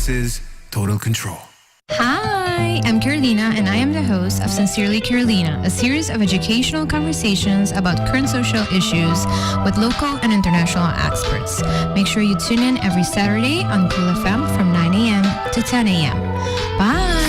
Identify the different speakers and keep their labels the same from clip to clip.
Speaker 1: This is total control.
Speaker 2: Hi, I'm Carolina, and I am the host of Sincerely Carolina, a series of educational conversations about current social issues with local and international experts. Make sure you tune in every Saturday on Cool FM from 9 a.m. to 10 a.m. Bye!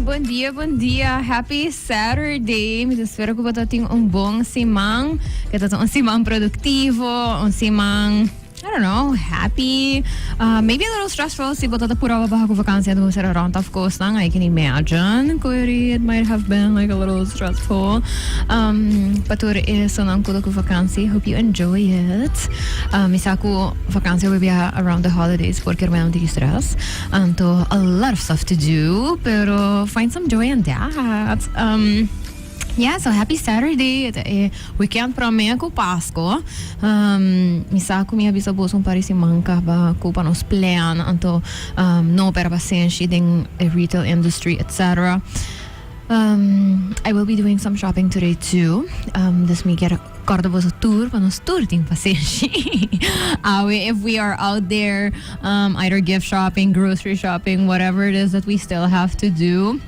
Speaker 2: Bon dia, bon dia. Happy Saturday. Mi ta spera ku bo ta tin un bon siman. Ku ta un siman produktivo, un siman, I don't know, happy. Maybe a little stressful si bo ta ta pura bo baha ku vakantie en bo sera rond af kosnan. I can imagine ku it might have been like a little stressful. Pa tur esonan ku ta ku vakantie, hope you enjoy it. Mi sa ku vakantie hopi biaha around the holidays por kermé un tiki stress. Anto a lot of stuff to do, pero find some joy in that. Yeah, so happy Saturday. E ta e weekend prome ku Pasko. Mi sa ku mi a bisa boso un par di siman kaba ku pa nos plan anto no pera pasenshi den e retail industry etc. I will be doing some shopping today too. Dus mi kier kòrda boso tur pa nos tur tin pasenshi. Awe if we are out there either gift shopping, grocery shopping, whatever it is that we still have to do.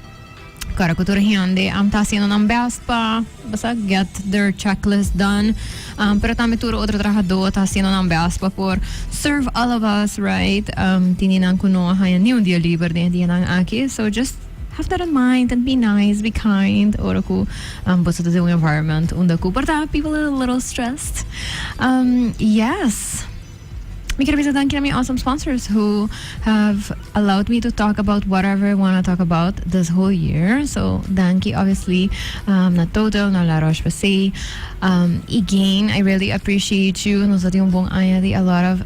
Speaker 2: Kòrda ku tur hende ta hasiendo nan best pa basa get their checklist done. Pero tambe tur otro trahadó ta hasiendo nan best pa por serve all of us, right? Tin di nan ku no a haña ni un dia liber den e dianan aki. So just have that in mind and be nice, be kind ora ku boso ta den un environment unda ku por ta people are a little stressed. Yes. Mi kier bisa danki na mi awesome sponsors who have allowed me to talk about whatever I wanna talk about this whole year. So danki obviously na Total, na La Roche-Posay. Again, I really appreciate you. Nos a tin un bon aña di a lot of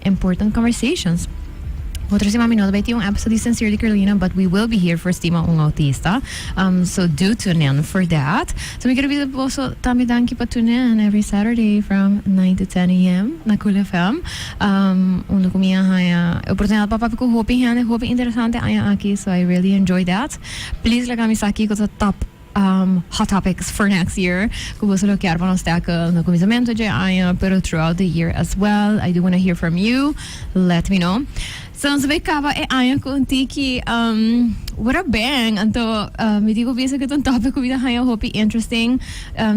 Speaker 2: important conversations. Otro siman mi no ta bay tin un episode di Sincerely Carolina, but we will be here for Stima un Autista. So do tune in for that. So mi quiero bisa boso tambe danki pa tune in every Saturday from 9 to 10 am na Cool FM. Unda cu mi a haya e oportunidad pa papia cu hopi hende hopi interesante aña aki, so I really enjoy that. Please laga mi sa kico ta top hot topics for next year cu boso lo kier pa nos tackle na cuminsamento dje aña pero throughout the year as well. I do wanna hear from you. Let me know. So nos bay caba e aña cu un tiki what a bang! Anto mi tin cu bisa cu ta un topic cu mi ta haña hopi interesting.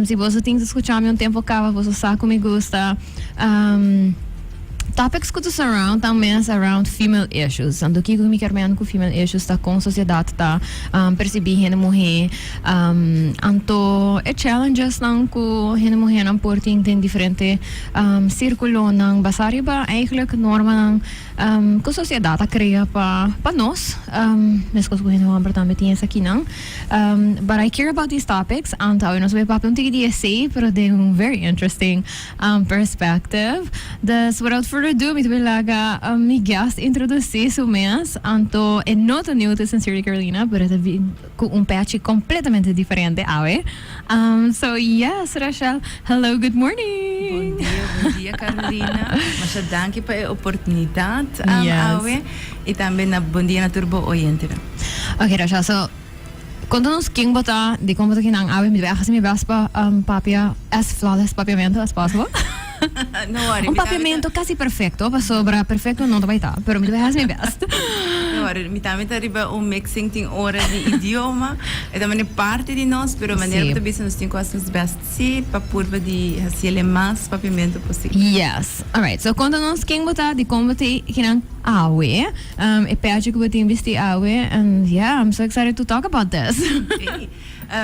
Speaker 2: Si boso tin ta scucha mi un tempo caba boso sa cu mi gusta. Topics cu ta surround ta mes around female issues. Anto kico mi kier meen cu female issues ta con sociedad ta percibi hende muhe. Anto e challenges nan cu hende muhenan por tin den diferente circulonan basa riba eigenlijk normanan cu sociedad a crea pa pa nos. Mescos cu hende homber tambe tin esakinan. But I care about these topics. Anto awe nos a bay papia un tiki di esey pero den un very interesting Perspective. Dus without further ado mi ta bay laga mi guest introduci su mes. Anto e no ta new to Sincerely Carolina pero e ta bin cu un pechi completamente diferente awe. So yes Rachel, hello good morning.
Speaker 3: Bon dia, bon dia Carolina. Masha danki pa e oportunidad awe y tambe na bon dia na tur bo oyentenan.
Speaker 2: Ok Rachel, so Konta nos ken bo ta, dikon bo ta kinan awe. Mi ta bai hasi mi best pa papia as flawless papiamento as possible.
Speaker 3: No worry.
Speaker 2: Un papiamento casi perfecto, pasobra perfecto no ta bai ta, pero mi ta bai hasi mi best.
Speaker 3: No worry, mi tambe ta riba un mixing tin ora di idioma. E ta manera parti di nos, pero manera bo ta bisa nos tin cu hasi nos best si pa purba di hasi el e mas papiamento posibel.
Speaker 2: Yes. Alright, so konta nos ken bo ta, dikon bo ta kinan awe. E pechi ku bo tin bisti awe and yeah I'm so excited to talk about this.
Speaker 3: Okay.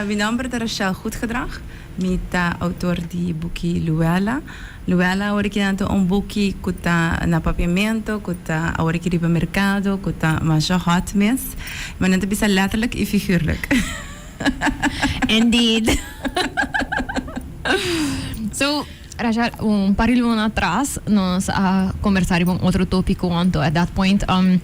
Speaker 3: Mi nomber ta Rachel Goedgedrag. Mi ta autor di buki Luella. Luella awor aki nan ta un buki ku ta na papiamento, ku ta awor aki riba merkado, ku ta masha hot mes. Ma nan ta bisa letterlijk i figuurlijk.
Speaker 2: Indeed. So. Rachel, un par di luna atras nos a conversa riba un otro topico anto at that point um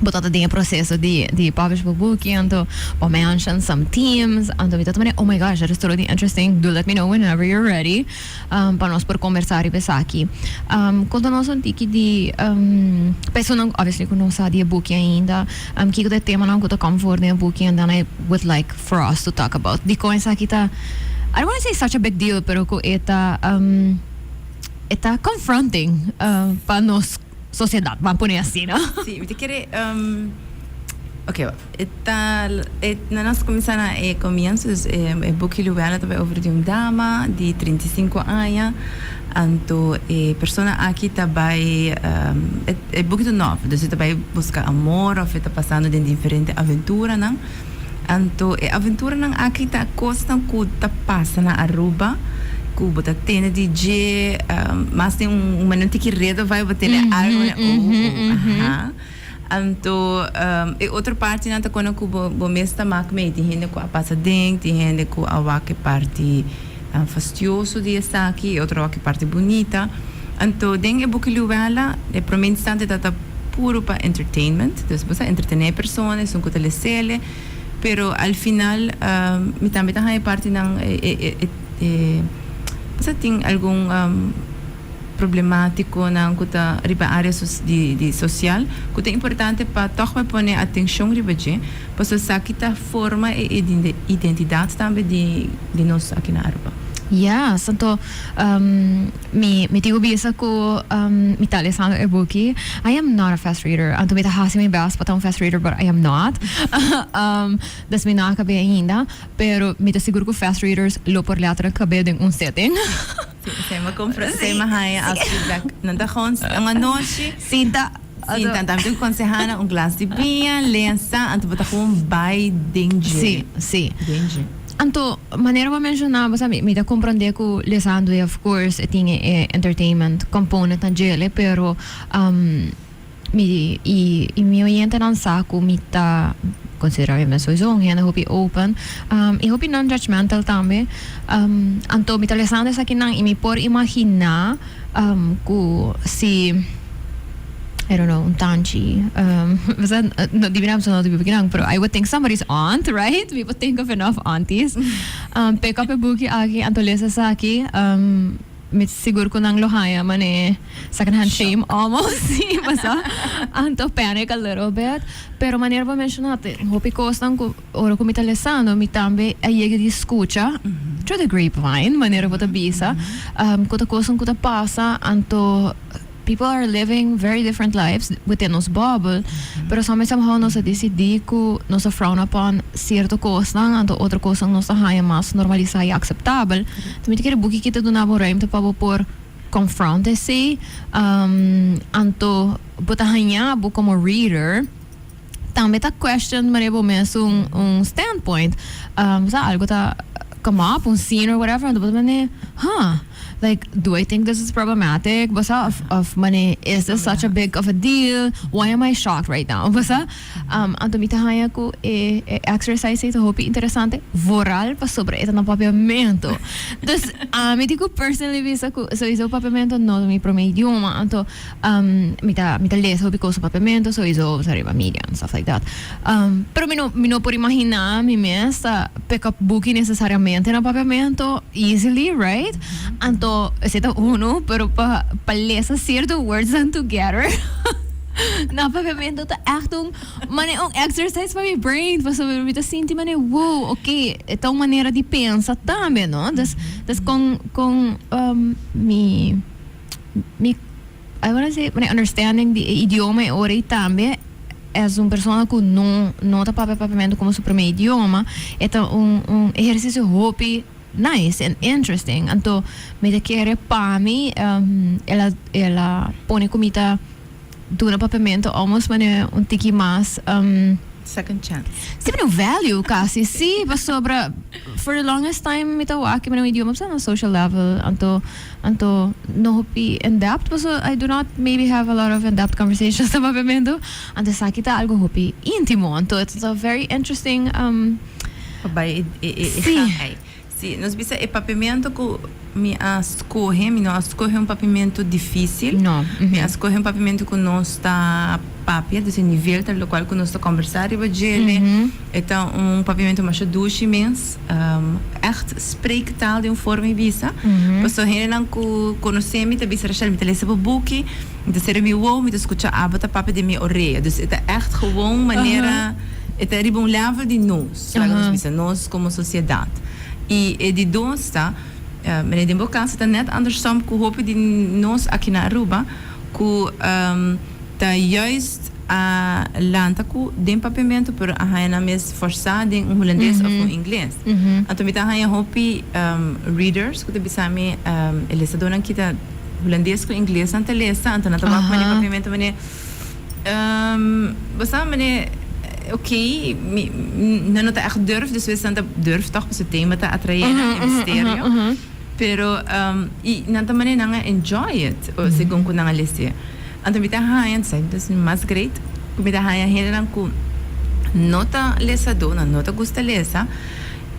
Speaker 2: Bo ta den e proceso di di publish bo boeki anto bo mention some themes anto mi ta manera oh my gosh that is totally interesting do let me know whenever you're ready pa nos por conversa riba esaki. Conta nos un tiki di pa esunnan obviously cu no sa di e boeki ainda kico ta e temanan cu ta come voor den e boeki and then I would like for us to talk about dicon esaki ta I don't wanna say such a big deal pero cu e ta e ta confronting pa nos sociedad, ban pone asina.
Speaker 3: Sí, mi ta kere, ok, e ta, e, na nos cuminsa na e comienzo, dus e, e buki Luella ta bai over di un dama di 35 aña, anto e persona aki ta bai, e, e buki ta un novel, dus e ta bai busca amor of e ta pasando den diferente aventuranan, Anto e aventuranan aki ta kosnan ku ta pasa na Aruba ku bo ta tende di dje mas den un manera un tiki redo bai bo tende algo manera oh oh aha. Anto e otro partinan ta kono ku bo bo mes ta mak mee tin hende ku a pasa den tin hende ku a wak e parti fastioso di esaki e otro a wak e parti bunita. Anto den e buki Luwela e prome instante ta ta puro pa entertainment, dus bo sa entretené e persona, esun ku ta lesele, pero al final mi tambe ta haña e partinan e e bo sa tin algun problemátikonan ku ta riba área di di sosial ku ta importante pa tòg bai pone atenshon riba dje, pasobra esaki ta forma e identidat tambe di di nos aki na Aruba.
Speaker 2: Yes, anto Mi mi tin ku bisa ku mi ta lesando e buki. I am not a fast reader. Anto mi ta hasi mi best pa ta un fast reader but I am not. Dus mi no a kab'é ainda. Pero mi ta sigur ku fast readers lo por letterlijk kab'é den un sitting.
Speaker 3: Sí, esei mi a compra, esei mi a haña as feedback. Nan ta gewoon un anochi.
Speaker 2: Sinta.
Speaker 3: Sinta, anto mi ta konsehá nan un glas di biña, lesa, anto bo ta gewoon bai den dje.
Speaker 2: Sí, sí.
Speaker 3: Den dje.
Speaker 2: Anto, manera bo a menshoná, bo sa, mi mi ta komprondé ku lesando e of course e tin e entertainment component na djele, pero mi i i mi oyentenan sa ku mi ta konsiderá mi mes sowieso un hende hopi open i hopi non-judgmental tambe. Anto mi ta lesando esakinan i mi por imaginá ku si I don't know, un tanchi besa no di mi no di kinan pero I would think somebody's aunt, right? Mi por think of enough aunties. Pick up e buki aki anto lesa esaki mi sigur ku nan lo haña mane second hand shame almost si basa anto panic a little bit pero manera bo menshoná hopi kosnan ku Ora ku mi ta lesando, mi tambe a yega di skucha through the grapevine, manera bo ta bisa, ku ta kosnan ku ta pasa, anto people are living very different lives within nos bubble, pero soms somehow nos a disidí ku nos ta frown upon sierto kosnan, anto otro kosnan nos ta haña mas normalisá i akseptabel. Enton mi ta kere buki ki ta duna bo ruimte pa bo por confront esei, anto bo ta haña bo komo reader. Tambe ta question manera bo mes un un standpoint. Sa algo ta come up, un scene or whatever, anto bo ta mane, huh, like do I think this is problematic? Bo sa of of mane is this such a big of a deal? Why am I shocked right now? Bo sa? Anto mi ta haña ku e e exercise ei ta hopi interesante, vooral pasobra e ta na papiamento. Dus ami tin ku personally bisa ku sowieso papiamento no ta mi prome idioma, anto Mi ta mi ta lesa hopi kos papiamento sowiso sa riba media and stuff like that. Pero mi no mi no por imaginá mi mes ta pick up buki nesesariamente na papiamento easily, right? Anto esei ta uno, pero pa pa lesa sierto words nan together na papiamento ta ègt un manera un exercise pa mi brain pasobra mi ta sinti manera wow, ok, e ta un manera di pensa tambe, no? Dus dus kon kon mi. Mi I wanna say mi understanding di e idioma e ora ei tambe as un persona ku no no ta papia papiamentu komo su prome idioma e ta un un ehersisio hopi nice and interesting anto mi ta kere pa mi el a el a pone ku mi ta duna papiamentu almost manera un tiki mas.
Speaker 3: Second chance.
Speaker 2: Si un value casi, si, pasobra for the longest time mi ta wak mi idioma sa na social level, anto anto no hopi in depth, paso I do not maybe have a lot of in depth conversations na papiamento, anto esaki ta algo hopi intimo, anto it's a very interesting.
Speaker 3: Pa bai e e e
Speaker 2: Si.
Speaker 3: gang ei. Si, nos bisa e papiamento ku mi a skohe, mi no a skohe un papiamento dificil.
Speaker 2: No.
Speaker 3: Mi a skohe un papiamento ku nos ta. papia, dus e nivel ta locual cu nos ta combersa riba djele. E ta un papiamento masha dushi mes, echt spreektaal den un forma di bisa. Pasobra hendenan cu conoce mi ta bisa, Rachel, mi ta lesa bo buki, mi ta cera mi wowo, mi ta scucha abo ta papia den mi orea. Dus e ta echt gewoon manera, e ta riba un level di nos, laga nos bisa, nos como sociedad. Y e di dos ta, Meneer den bo caso ta net andersom cu hopi di nos aki na Aruba cu ta juist a lanta cu den papiamento pero a haya nan mes forsa den un Hulandes of un Ingles. Anto mi ta haya hopi readers cu ta bisa mi e lesadornan ki ta Hulandes cu Ingles nan ta lesa anto nan ta wak manera papiamento manera Bo sa mane ok mi nan no ta echt durf dus wes nan ta durf toch pasobra tema ta atrae nan e misterio pero y nan ta mane nan a enjoy it segun cu nan a lese anto mi ta haya dus mas great cu mi ta haya hendenan cu no ta lesador nan no ta gusta lesa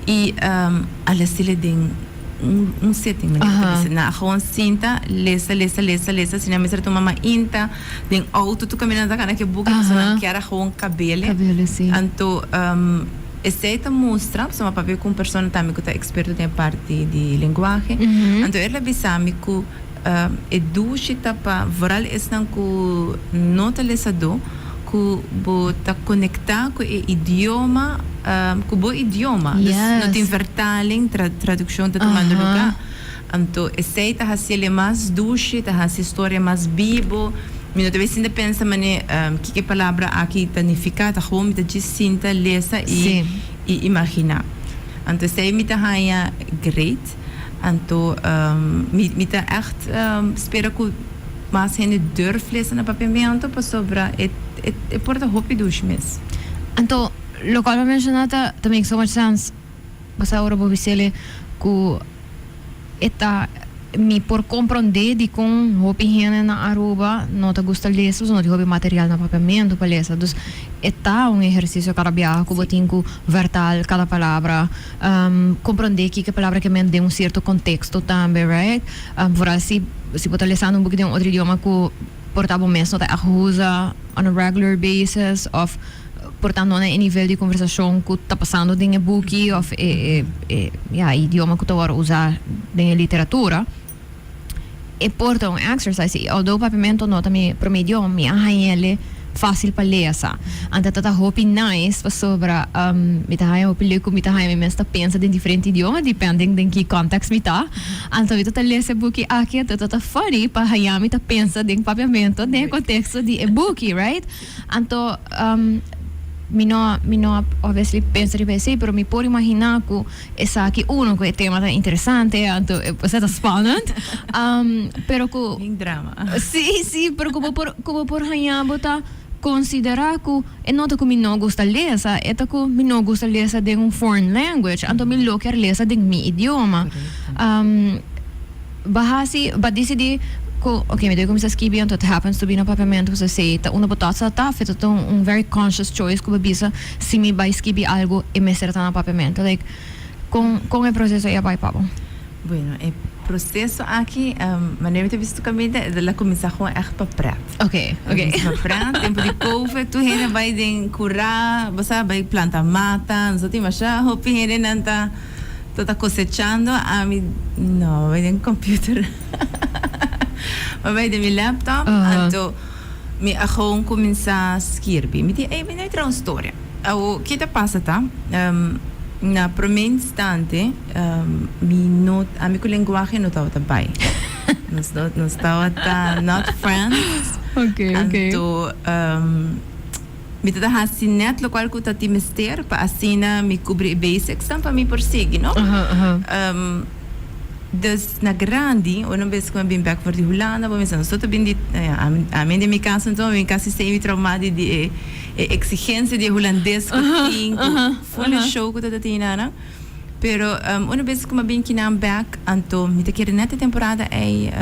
Speaker 3: y a lesele den un setting manera ta bisa nan a gewoon sinta lesa lesa lesa lesa si nan mester tuma mainta den auto tur caminda nan ta gana ke buki pasobra nan kier a gewoon cabele anto esey ta mustra pasobra mi a papia cu un persona tambe cu ta experto den e parti di lenguahe anto el a bisa mi cu e dushi ta pa vooral esnan cu no ta lesador cu bo ta conecta cu e idioma cu bo idioma dus no tin vertaling traduccion ta tumando lugar anto esey ta haciele mas dushi ta haci storia mas bibo mi no ta bay sinta pensa mane kiko e palabra aki ta nifica ta gewoon mi ta djis sinta lesa y imagina anto esey mi ta haya great anto mi ta echt spera cu Mas hende durf lesa na papiamento pasobra e e por ta hopi dushi mes.
Speaker 2: Anto locual bo menciona ta ta make so much sense pasobra ora bo bisele cu e ta mi por compronde dicon hopi hende na Aruba no ta gusta lesa pasobra no tin hopi material na papiamento pa lesa dus e ta un ehercicio cada biaha cu bo tin cu vertaal cada palabra compronde kico e palabra ke men den un cierto contexto tambe right vooral si Si bo ta lesando un buki den un otro idioma ku por ta bo mes no ta ègt usa on a regular basis òf por ta no na e nivel di konversashon ku ta pasando den e buki òf e e ya e idioma ku ta wòrdu usá den e literatura, e por ta un exercise. I although papiamento no ta mi promé idioma, mi a hañ'el fácil pa lesa. Anto ta ta hopi nice pasobra mi ta haña hopi leuk ku mi ta haña mi mes ta pensa den diferente idioma depending den ki context mi ta. Anto mi ta ta lesa e buki aki anto ta ta funny pa haña mi ta pensa den papiamento den e contexto di e buki, right? Anto mi no mi no a obviously pensa riba esei pero mi por imagina ku Esaki uno cu e tema ta interesante, anto e ta spannend. Pero cu.
Speaker 3: Bien drama.
Speaker 2: Si, si, pero cu bo por, cu bo por haña bo ta considera cu e no ta cu mi no gusta lesa, e ta cu mi no gusta lesa den un foreign language, anto mi lo kier lesa den mi idioma. Bo hasi, bo a dicidi cu ok mi debe cuminsa skibi anto it happens to be na papiamento pasobra esey ta unda bo ta sa ta, ta ta un very conscious choice cu bo bisa si mi bay skibi algo e mester ta na papiamento like con con e proceso ey a bay pa bo?
Speaker 3: Bueno e proceso aki manera mi ta bisa tu caminda el a cuminsa gewoon echt pa pret.
Speaker 2: Ok ok.
Speaker 3: Pa pret tempo di covid tur hende a bay den cura bo sa bay planta mata nos a tin masha hopi hendenan ta. Ta ta cosechando ami no bai den computer mi bai den mi laptop anto mi a gewoon cuminsa skirbi mi di ey mi no traha un storia awo ke ta pasa ta na prome instante mi no ami cu lenguahe no tabata bai nos nos tabata not friends anto. Mi ta ta hasi net lokual ku ta tin mester pa asina mi kubri e basicsnan pa mi por sigui, no? Dus na grandi, ora un bes ku mi a bin bek for di Hulanda, bo mester nos tur ta bin di, ami den mi kaso anto mi kasi semi trauma di di e eksigensia di e hulandes ku tin, ku ful e show ku ta ta tin nan. Pero una bes ku mi a bin kinan bek, anto mi ta kere net e temporada ei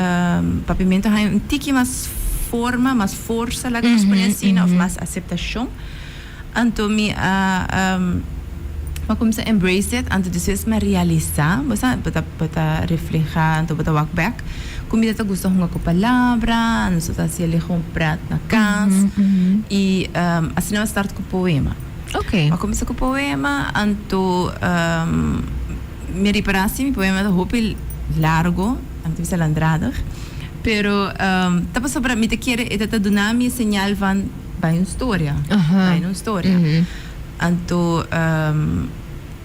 Speaker 3: Papiamento haña un tiki mas forma, mas forsa laga nos pone asina, of mas aseptashon. Anto mi a M'a kuminsá embrace it, anto despues m'a realisá, bo sa, bo ta bo ta reflehá anto bo ta wak bèk, ku mi ta ta gusta hunga ku palabra, nos ta ta hasi alehon prèt na kas, i asina m'a start ku poema. M'a kuminsá ku poema, anto mi ripará si mi poema ta hopi largo, mi ta bisa landradig, pero ta pasobra mi ta kere e ta ta duna mi e señal van bai un storia, bai un storia. Anto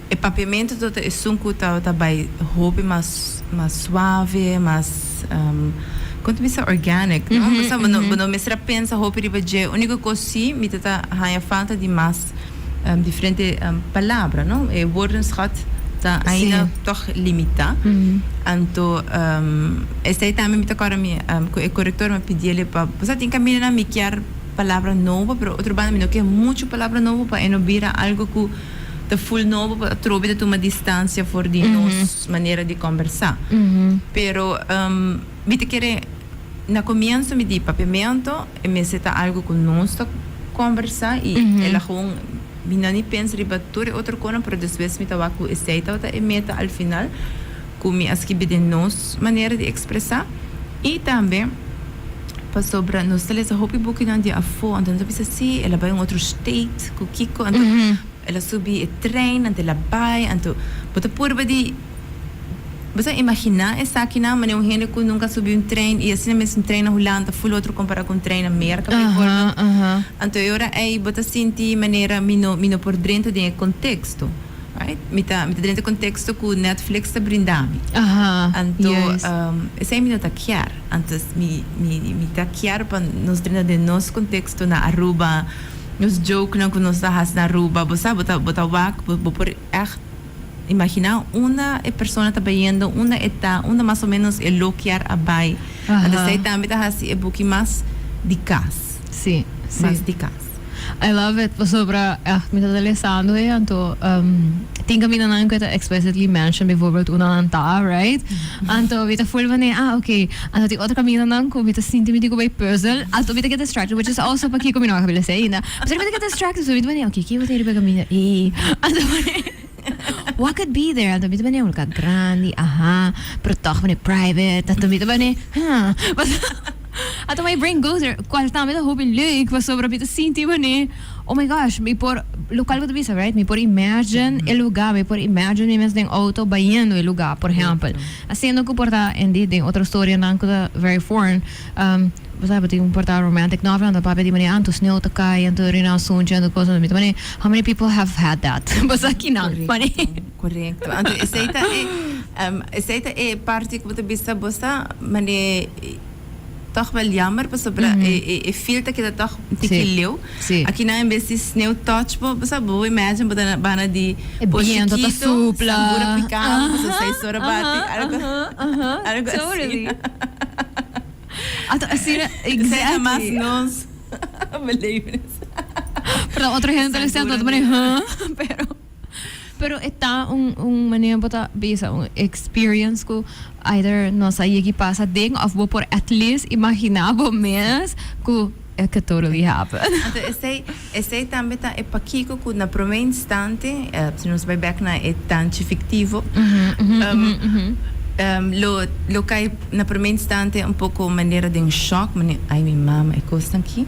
Speaker 3: e papiamentu ta ta esun ku tabata bai hopi mas mas suave, mas kon ta bisa organic no? Bo sa bo no bo no mester a pensa hopi riba dje. Uniko kos si mi ta ta haña falta di mas diferente palabra no. E woordenschat ta ainda tòg limitá. Anto esei tambe mi ta kòrda mi ku e korektor mi a pidiel pa bo sa tin kamindanan mi kier palabra nobo, pero otro banda mi no ke muchu palabra nobo pa e no bira algo ku ta ful nobo pa atrobe ta tuma distansia for di nos manera di kombersá. Pero mi ta kere na komienso mi di papiamento e mester ta algo ku nos ta kombersá i el a gewoon mi no ni pensa riba tur e otro konan pero despues mi ta wak ku esei tabata e meta al final ku mi a skibi den nos manera di ekspresá i tambe Pasobra nos ta lesa hopi bukinan di afó, anto nos ta bisa, sí, el a bai un otro state ku kiko, anto el a subi e trein, anto el a bai, anto bo ta purba di, bo ta imaginá esakinan manera un hende ku nunka a subi un trein i asina mes un trein na Hulanda ta ful otro kompará ku un trein na Merka bijvoorbeeld. Anto e ora ei bo ta sinti manera mi no mi no por drenta den e konteksto. Right? Mi ta mi ta drenta konteksto ku Netflix ta brinda mi. Anto esei mi no ta kier. Anto mi mi mi ta kier pa nos drenta den nos konteksto na Aruba, nos jokenan ku nos ta hasi na Aruba. Bo sa bo ta bo ta wak bo bo por ègt imaginá unda e persona ta bayendo, unda e ta, unda mas o ménos e lo kier a bai. Anto esei tambe ta hasi e buki mas di kas.
Speaker 2: Sí, sí.
Speaker 3: Mas di kas.
Speaker 2: I love it pasobra echt mi ta ta lesando e anto tin camindanan cu e ta explicitly mention bijvoorbeeld unda nan ta right anto mi ta full manera ah ok anto tin otro camindanan cu mi ta sinti mi tin cu bay puzzel anto mi ta get distracted which is also pakico mi no a caba lesa ainda pasobra mi ta get distracted so mi ta manera ok kico tin riba e caminda ey anto what could be there anto mi ta manera un lugar grandi aha pero toch manera private anto mi ta manera huh. Anto my brain goes there, cual tambe ta hopi leuk pasobra mi ta sinti mane, oh my gosh, mi por, locual bo ta bisa right, mi por imagine e lugar, mi por imagine mi mes den auto bayendo e lugar, por ehempel. Haciendo cu por ta indeed den otro storianan cu ta very foreign, bo sa bo tin un por ta romantic novel anto papia di mane anto sneeuw ta cay anto rina sunchi anto cos anto mi ta mane how many people have had that? Bo sa kinan mane.
Speaker 3: Correcto, anto esey ta e, esey ta e parti cu bo ta bisa bo sa mane. Tòg wel jammer pasobra e feel ta keda tòg un tiki leu. Akinan en bes di sneeuw touch bo, bo sa bo imagine bo ta na banda di
Speaker 2: E biento ta supla.
Speaker 3: Sangura pica bo pasobra seis ora bati algo algo asina.
Speaker 2: Anto asina exactly.
Speaker 3: Esei ta mas nos belevenis.
Speaker 2: Perdon otro hende ta listen anto ta pone huh pero. Pero e ta un un manera bo ta bisa un experience cu either nos a yegi pasa den of bo por at least imagina bo mes cu it could totally happen.
Speaker 3: Anto esey esey tambe ta e pakico cu na prome instante si nos bay bek na e tanchi fictivo lo lo cay na prome instante un poco manera den shock manera ay mi mama e cosnan aki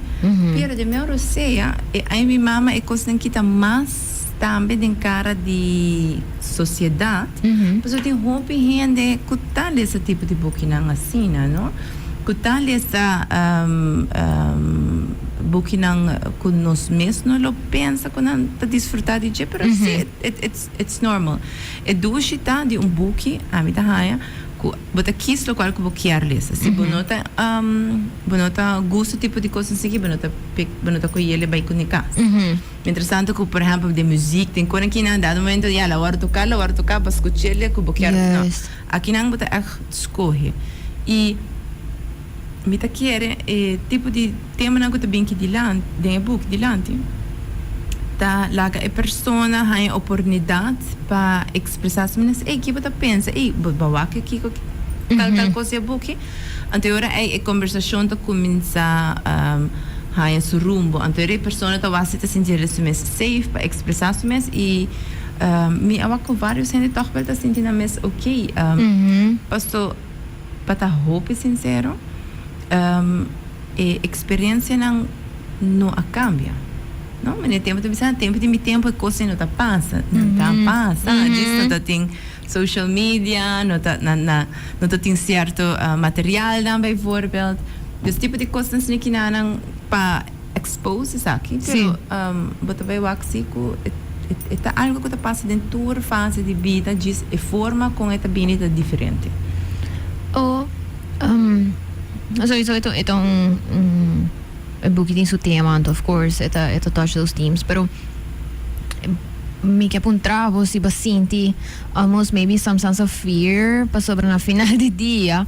Speaker 3: pero den mi orosea e ay mi mama e cosnan aki ta mas Tambe den cara di sociedad, pasobra tin hopi hende cu ta lesa tipo di bukinan asina, no? Cu ta lesa bukinan cu nos mes no lo pensa cu nan ta disfruta di dje, pero si, it's normal. E dushi ta di un buki, ami ta haya, cu bo ta kies locual cu bo kier lesa. Si bo no ta, bo no ta gusta tipo di cos asiki, bo no ta pick, bo no ta coyele bay cu ne cas. Mientras tanto cu por ehempel den muziek den con aki nan dado momento ya la worde toca la worde toca bo scuchele cu bo kier no aki nan bo ta echt scoge y mi ta kere e tipo di temanan cu ta bin aki dilanti den e boek dilanti ta laga e persona haña oportunidad pa expresa su mes ey ki bo ta pensa ey bo bo wak kico tal tal cos di e boeki. Anto e ora ei e kombersashon ta kuminsá haña su rumbo. Anto e ora e persona ta wak si ta sinti su mes safe pa ekspresá su mes i. Mi a wak ku vários hende tòg bel ta sinti nan mes oké. Pasto, pa ta hopi sinsero, e eksperensianan no a kambia. No, mane tempu ta bisa, tempu di mi tempu e kos ei no ta pasa. No ta pasa. Djis no ta tin social media, no ta na na no ta tin sierto materialnan bijvoorbeeld. Dus tipo di kosnan asina kinanan pa expose esaki, pero bo ta bai wak si ku e ta algo ku ta pasa den tur fase di bida, djis e forma kon e ta bini ta diferente.
Speaker 2: O sowiso e ta un e buki tin su tema anto of course e ta e ta touch those themes pero mi ke puntra bo si bo sinti almost maybe some sense of fear pasobra na final di dia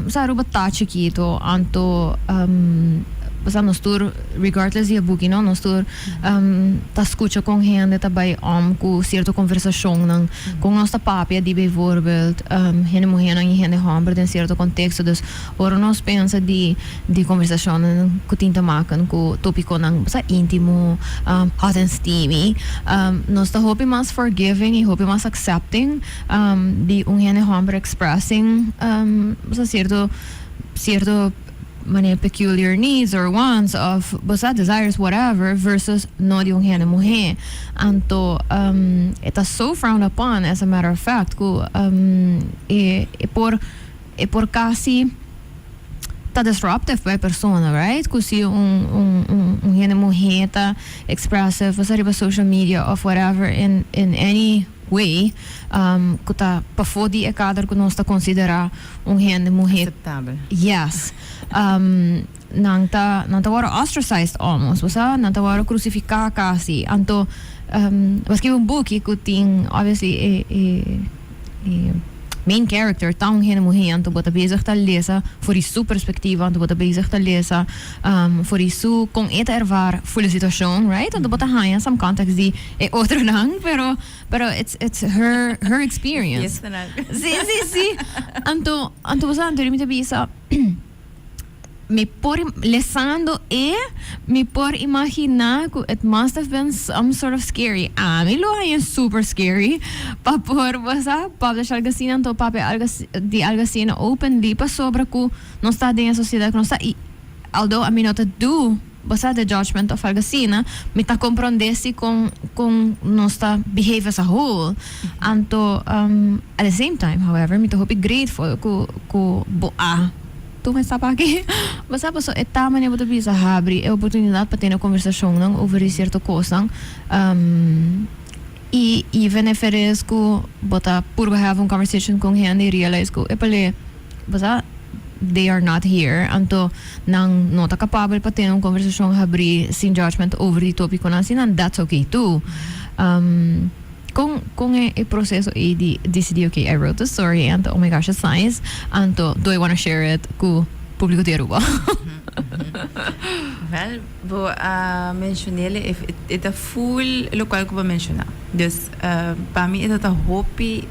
Speaker 2: Sa Aruba ta chikito, anto sa nos tur regardless di e buki no, nos tur ta skucha kon hende ta bai om ku sierto konversashonnan, kon nos ta papia di bijvoorbeeld hende muhénan i hende hòmber den sierto konteksto. Dus ora nos pensa di di konversashonnan ku tin ta maken ku topikonan sa íntimo, hot and steamy, nos ta hopi mas forgiving i hopi mas accepting. Di un hende homber expressing bo sa cierto cierto manera peculiar needs or wants of bo sa desires whatever versus no di un hende muhe anto e ta so frowned upon as a matter of fact cu e e por e por casi ta disruptive pa e persona right cu si un un un hende muhe ta expressive bo sa riba social media of whatever in in any Way, ku ta pafó di e kader ku nos ta konsiderá un hende muhé.
Speaker 3: Aseptabel.
Speaker 2: Yes. Nan ta, nan ta wòrdu ostracized almost, bo sa? Nan ta wòrdu krusifiká kasi. Anto, bo a skibi un buki ku tin obviously e, e, e main character ta un hende muhé, anto bo ta bezig ta lesa for di su perspektiva, anto bo ta bezig ta lesa for di su kon e ta ervaar ful e situashon, right? Anto bo ta haña some context di E otronan, pero pero it's it's her her experience. Sí, sí, sí. Anto anto bo sa anto mi ta bisa mi por lesando e mi por imagina ku it must have been some sort of scary. Ami lo haña super scary pa por bo sa publish algo asina anto papia algo di algo asina openly pasobra ku nos ta den e sociedad ku nos ta i although ami no ta do Bo sa de judgment of algo asina, mi ta comprende si con con nos ta behave as a whole. Anto at the same time however mi ta hopi grateful cu cu bo a tuma e stap aki. Bo sa paso e ta manera bo ta bisa habri e oportunidad pa tene conversacionnan over di cierto cosnan y even if it is cu bo ta purba have un conversation cu un hende y realize cu epale Bo sa, they are not here, anto nan no ta capabel pa tene un conversacion habri sin judgment over di topiconan asina, and that's okay too. Con con e e proceso ey di dicidi okay, I wrote this story, anto oh my gosh it's nice, anto do I wanna share it cu publico di Aruba?
Speaker 3: Wel, bo a mencion'el, e ta full locual cu bo a menciona. Dus, pa mi e ta ta hopi.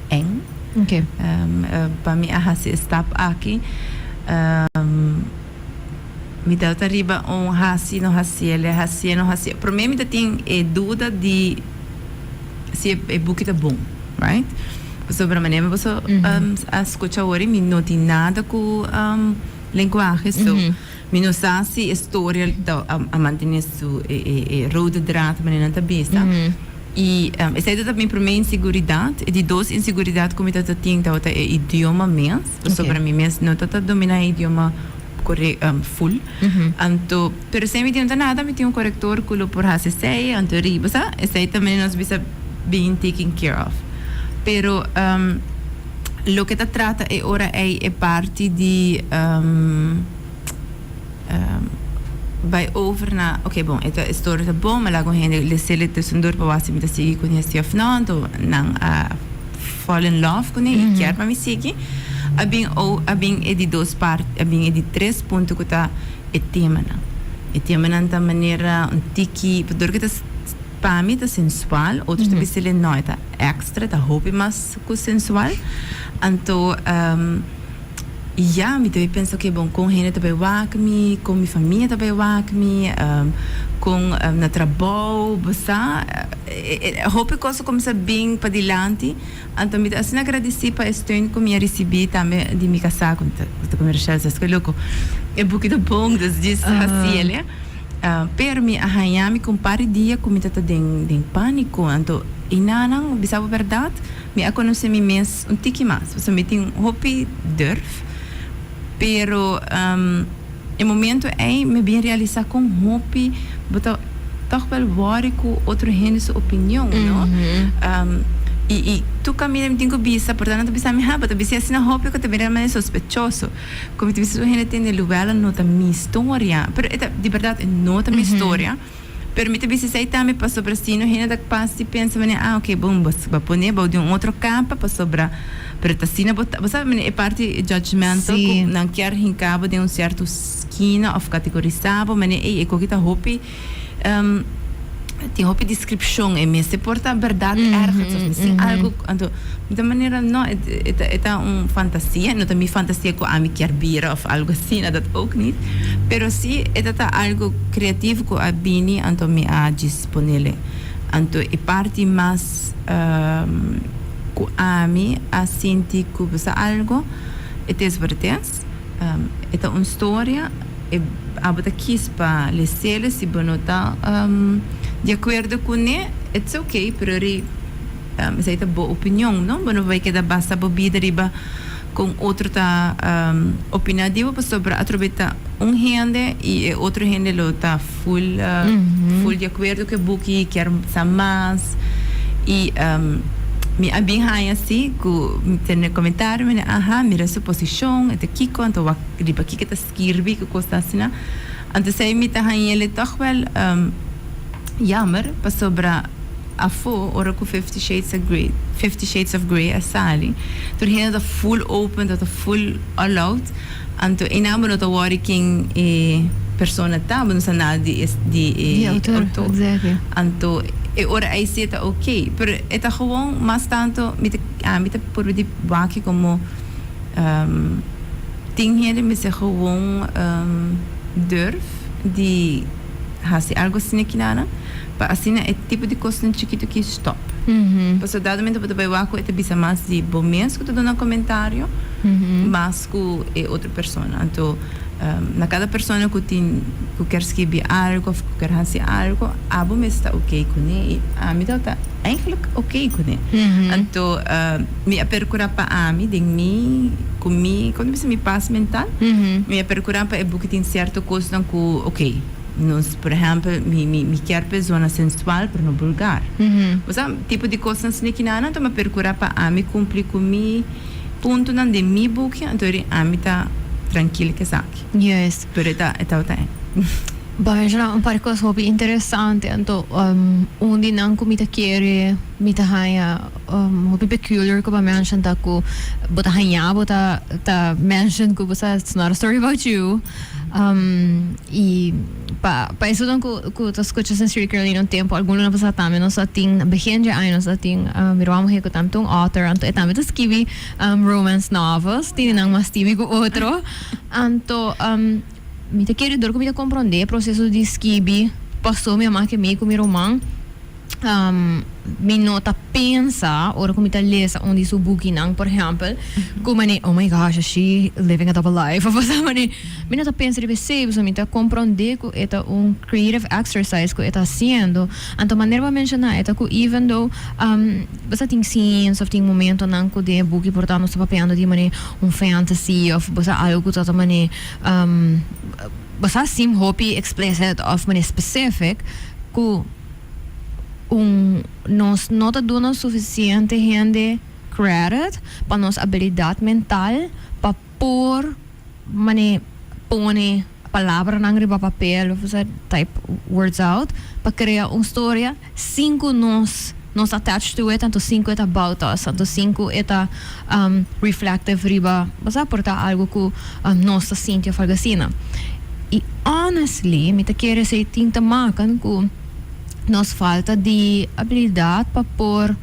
Speaker 3: Eng.
Speaker 2: Okay.
Speaker 3: Pa mi a hasi e stap aki, mi tabata riba un hasi no hasiel, hasié no hasié. Promé mi ta tin e duda di si e buki ta bon, right? Pasobra manera mi boso a skucha awor mi no tin nada ku lenguahe, so mi no sa si e storia ta a mantené su e rode draad manera nan ta bisa. I esei tabata mi promé inseguridat. E di dos inseguridat ku mi tabata tin tabata e idioma mes, pasobra mi mes no tabata dominá e idioma kore ful. Anto, pero esei mi tin no ta nada, mi tin un korektor ku lo por hasi esei, anto riba sa, esei ta manera nos bisa being taken care of. Pero loke ta trata e ora ei e parti di. Bai over na ok bon e ta e story ta bon mi laga un hende lesele tussendoor pa wak si mi ta sigui kuné si of no anto nan a fall in love kuné i kier pa mi sigui a bin o a bin e di dos parti a bin e di tres punto ku ta e temanan e temanan ta manera un tiki pasobra ku ta pa mi ta sensual otro ta bisa no e ta extra ta hopi mas ku sensual anto. Y ya, mi ta bay pensa, ok, bon, con hende ta bay wak mi, con mi famia ta bay wak mi, con na trabou, bo sa, hopi cos a cuminsa bin padilanti. Anto mi ta asina agradeci pa e steun cu mi a ricibi tambe di mi casa, cu ta cu mi Rochelle, sa esco loco, e buki ta bon, dus djis haci el. Pero mi a haña mi cu un par di dia cu mi ta ta den den panico, anto enanan, bisa bo berdad, mi a conoce mi mes un tiki mas, pasobra mi tin hopi durf, pero e momento ey mi bin realisa con hopi bo ta toch wel worry cu otro hende su opinion, no? Y y tur caminda mi tin cu bisa, por tanto nan ta bisa mi, ha, bo ta bisa asina hopi cu ta bira manera sospechoso. Cu mi ta bisa su hende tende Luella no ta mi storia, pero e ta, di berdad e no ta mi storia. Pero mi ta bisa esei tambe pasobra si no hende ta pas di pensa manera, ah ok bon bo a pone bou di un otro capa pasobra, pero ta asina bo ta, bo sabi manera e parti judgmental cu nan kier hinca bo den un cierto skina of categorisa bo manera ey e koki ta hopi tin hopi descripcion e mester por ta berdad ergens of mester tin algo anto mi ta manera no e ta e ta un fantasia no ta mi fantasia cu ami kier bira of algo asina dat ook niet pero si e ta ta algo creativo cu a bini anto mi a djis ponele anto e parti mas cu ami a sinti cu bo sa algo e ta es por e es e ta un storia e abo ta kies pa lesele si bo no ta di acuerdo cune it's okay pero ri esey ta bo opinion no bo no bay keda basa bo bida riba con otro ta opina di bo pasobra atrobe ta un hende y e otro hende lo ta full full di acuerdo cu e buki kier sa mas y mi a bin haya si cu mi tene comentario mi aha mira su posicion e ta kico anto wak riba kico e ta skirbi cu cos asina anto esey mi ta hañele toch wel jammer pasobra afo ora cu Fifty Shades of Grey Fifty Shades of Grey a sali tur hende ta full open ta full all out anto eynan bo no ta worry ken e persona ta bo no sa nada di e di e autor anto e ora ey si e ta ok pero e ta gewoon mas tanto mi ta ami ta purba di wak como Tin hende mester gewoon durf di hasi algo asina kinana pa asina e tipo di kosnan chikitu ki stop. Pasobra dado momento bo ta bai wak ku e ta bisa mas di bo mes ku ta duna komentario mas ku e otro persona. Anto na kada persona ku tin ku kier skibi algo of ku kier hasi algo abo mes ta oké kuné i ami tabata eigenlijk oké kuné. Anto Mi a percura pa ami den mi, cu mi, como ta bisa, mi paz mental. Mi a percura pa e buki tin cierto cosnan cu, ok, nos, por ehempel, mi, mi, mi kier pa e zona sensual, pero no vulgar. Bo sa, tipo di cosnan asina kinan, anto mi a percura pa ami cumpli cu mi puntonan den mi buki, anto eri ami ta trankil cu esaki. Pero e ta, e tabata e.
Speaker 2: Bo a menciona un par di cos hopi interesante, anto un di nan cu mi ta kere, mi ta haña hopi peculiar cu bo a mention ta cu bo ta haña bo ta ta mention cu bo sa it's not a story about you y pa pa esunnan cu cu ta scucha Sincerely Carolina un tempo algun luna pasa tambe nos a tin begin dje aña nos a tin mi ruman muher cu tambe ta un author anto e tambe ta skibi romance novels tin di nan mas timi cu otro anto Mi ta kere dor ku mi ta komprondé e proseso di skibi paso mi a make mi ku mi ruman mi no ta pensa ora ku mi ta lesa un di su bukinan por ehèmpel ku manera oh my gosh is she living a double life of asina manera mi no ta pensa riba esei pasobra mi ta komprondé ku e ta un creative exercise ku e ta hasiendo anto manera bo a menshoná e ta ku even though bo sa tin scenes of tin momentonan ku den e buki por ta nos ta papiando di manera un fantasy of bo sa algu ku ta ta manera Bo sa sim hopi explicit of manera specific cu un nos no ta duna suficiente hende credit pa nos abilidad mental pa por manera pone palabranan riba papel of type words out pa crea un storia sin cu nos nos attached to it anto sin cu e ta about us anto sin cu e ta reflective riba bo sa por ta algo cu nos ta sinti of algo asina y honestly mi ta kere esey tin ta maken cu nos falta di abilidad pa por.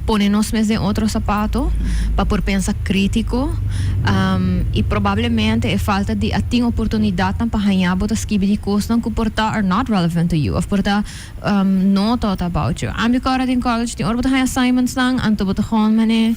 Speaker 2: pone nos mes den otro sapato, pa por pensa critico, y probablemente e falta di a tin oportunidadnan pa haña bo ta skibi di cosnan cu por ta are not relevant to you of por ta no thought about you. Ami cu ora den college tin ora bo ta haña assignmentsnan anto bo ta gewoon mane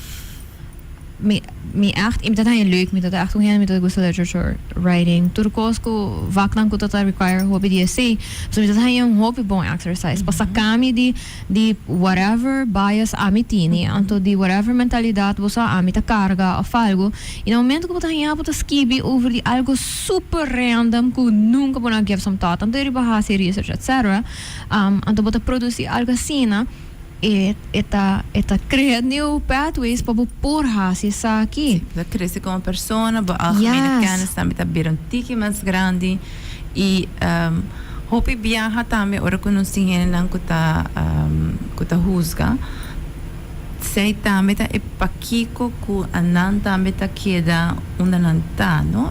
Speaker 2: mi mi echt y mi ta haña leuk, mi ta echt un hende mi ta gusta literature writing tur cos cu vaknan cu ta ta require hopi di esey so mi ta haña un hopi bon exercise pa saca mi di di whatever bias ami tini anto di whatever mentalidad bo sa ami ta carga of algo y na momento cu bo ta haña bo ta skibi over di algo super random cu nunca bo no a give some thought anto riba haci research etc anto bo ta produci algo asina e e ta e ta crea new pathways pa bo por haci esaki.
Speaker 3: Si, bo ta crece como persona, bo algemene kennis tambe ta bira un tiki mas grandi y hopi biaha tambe ora cu nos tin hendenan cu ta cu ta huzga, esey tambe ta e pakico cu anan tambe ta keda unda nan ta, no?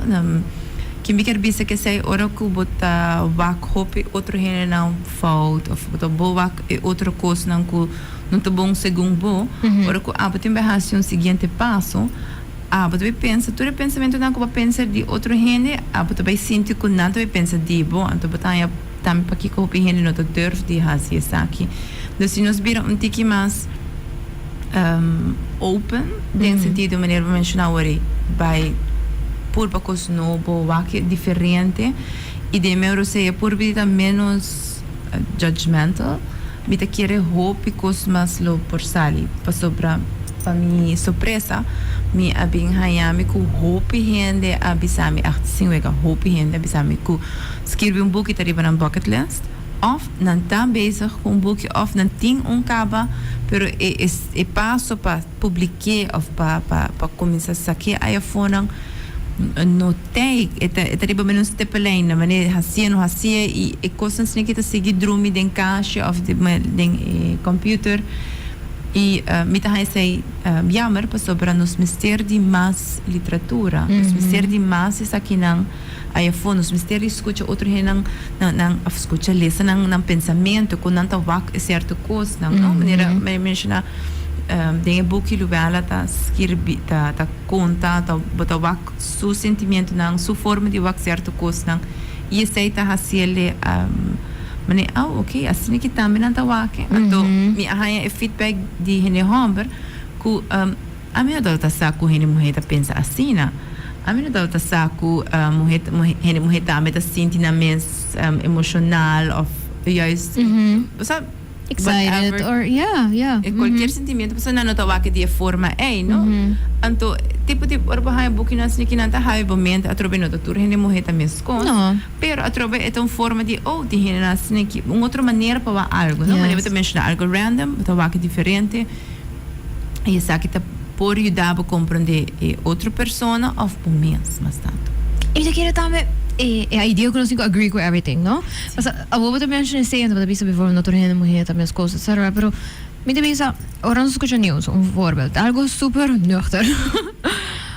Speaker 3: Kin mi kier bisa kesey ora cu bo ta wak hopi otro hendenan fout of bo ta bo wak e otro cosnan cu no ta bon segun bo, ora cu abo tin bay haci un siguiente paso, abo ta bay pensa tur e pensamentonan cu bo a pensa di otro hende, abo ta bay sinti cu nan ta bay pensa di bo, anto bo ta haña tambe pakico hopi hende no ta durf di haci esaki. Dus si nos bira un tiki mas open den sentido manera bo menciona awor bay purba cos nobo, wak diferente y den mi orosea purba di ta menos judgmental, mi ta kere hopi cos mas lo por sali pasobra pa mi sorpresa mi a bin haña mi cu hopi hende a bisa mi, echt sin wega, hopi hende a bisa mi cu skirbi un buki ta riba nan bucket list of nan ta bezig cu un buki of nan tin un caba pero e e paso pa publike of pa pa pa cuminsa sake ayafonan no tei e ta e ta riba menos stepelijn na manera hacié no hacié y e cosnan asina ke ta sigui drumi den cashi of den e computer y mi ta haña esei jammer pasobra nos mester di mas literatura nos mester di mas esakinan ayafó nos mester di scucha otro hendenan nan nan of scucha lesa nan nan pensamiento con nan ta wak e cierto cosnan no manera mi a menciona den e buki Luella ta skirbi ta ta konta ta bo ta wak su sentimientonan su forma di wak cierto cosnan y esey ta haciele mane oh ok asina ki tambe nan ta wak anto mi a haña e feedback di hende homber cu Ami no tabata sa ku hende muhé ta pensa asina. Ami no tabata sa ku muhé hende muhé tambe ta sinti nan mes emoshonal òf juist bo sa
Speaker 2: Excited
Speaker 3: whatever.
Speaker 2: or yeah, yeah.
Speaker 3: E kualkier sentimiento pasobra nan no ta wak di e forma ei, no? Anto tipo di ora bo haña bukinan asina ki nan ta habi bo mente atrobe no ta tur hende muhé ta meskos.
Speaker 2: No.
Speaker 3: Pero atrobe e ta un forma di oh tin hendenan asina ki un otro manera pa wak algu, no? Manera bo ta menshoná algu random bo ta wak diferente. I esaki ta por yuda bo komprondé e otro persona òf bo mes mas tantu.
Speaker 2: I ta kere tambe e e idea ku nos tin ku agree ku everything, no? Pasobra awor bo ta menshona esei anto bo ta bisa bifor no tur hende muhé ta mes kos etcetera pero mi ta bisa ora nos skucha news un voorbeeld algo super nuchter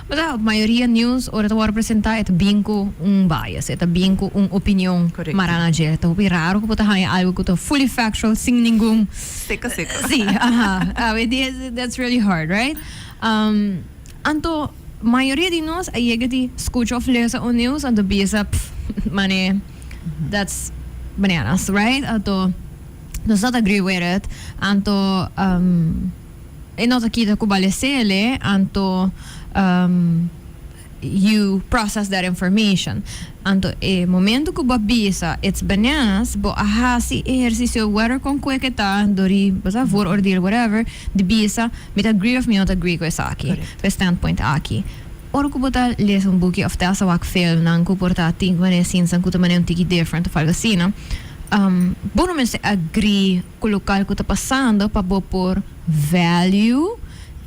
Speaker 2: Bo mayoria news ora ta wòrdu presentá e ta bin ku un bias, e ta bin ku un opinion mará na dje. Ta hopi raro ku bo ta haña algu ku ta fully factual sin ningun.
Speaker 3: Seko seko.
Speaker 2: Sí, aha. Awe dia that's really hard, right? Anto mayoria di nos a yega di skucha òf lesa un news anto bisa pff mane that's bananas, right? Anto nos not agree with it. Anto. E no ta kita ku bale sele, anto you process that information. Anto e momento ku bo a bisa it's bananas, bo a hasi ehersisio whether kon kue ke ta, dor di bo sa vooroordeel whatever, di bisa mi ta agree of mi no ta agree ku esaki, ku e standpoint aki. Ora ku bo ta lesa un buki of ta wak filmnan ku por ta tin manera sinsan ku ta manera un tiki different of algo asina, bo no mester agree ku lokal ku ta pasando pa bo por value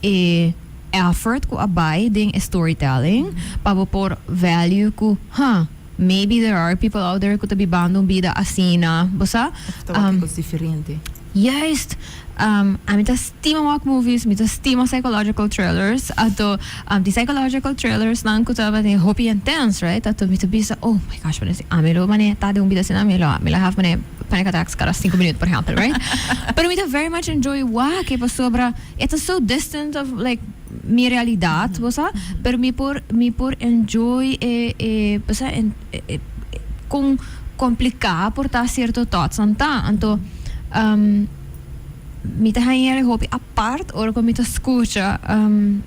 Speaker 2: e effort ku a bai den e storytelling, pa bo por value ku, huh, maybe there are people out there ku ta bibando un bida asina, bo sa?
Speaker 3: Of ta wak e kos diferente.
Speaker 2: Juist, ami ta stima wak movies, mi ta stima psychological thrillers, anto di psychological thrillers nan ku ta mane hopi intense, right, anto mi ta bisa, oh my gosh, mane si ami lo mane ta den un bida asina mi lo mi lo have mane panic attacks kada sinku minuut por ehempel, right, pero mi ta very much enjoy wak e pasobra e ta so distant of like mi realidad, bo sa, pero mi por mi por enjoy e e bo sa e kon complica por ta cierto thoughts nan ta, anto mi ta haña e hopi apart ora cu mi ta scucha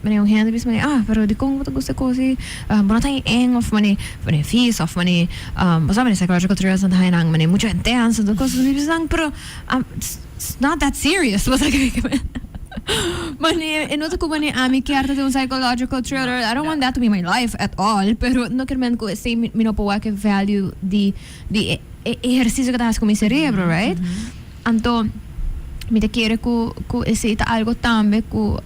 Speaker 2: manera un hende bisa manera ah pero dicon bo ta gusta e cos ey bo no ta haña eng of manera manera vies of manera bo sa manera psychological thrillers nan ta haña nan manera mucho intenso tur cos mi bisa nan pero it's not that serious bo sa kico mi manera e no ta cu manera ami kier ta den un psychological thriller I don't want that to be my life at all pero no kier men cu esey mi no por wak e value di di e ehercicio cu ta haci cu mi cerebro right anto mi ta kere cu cu esey ta algo tambe cu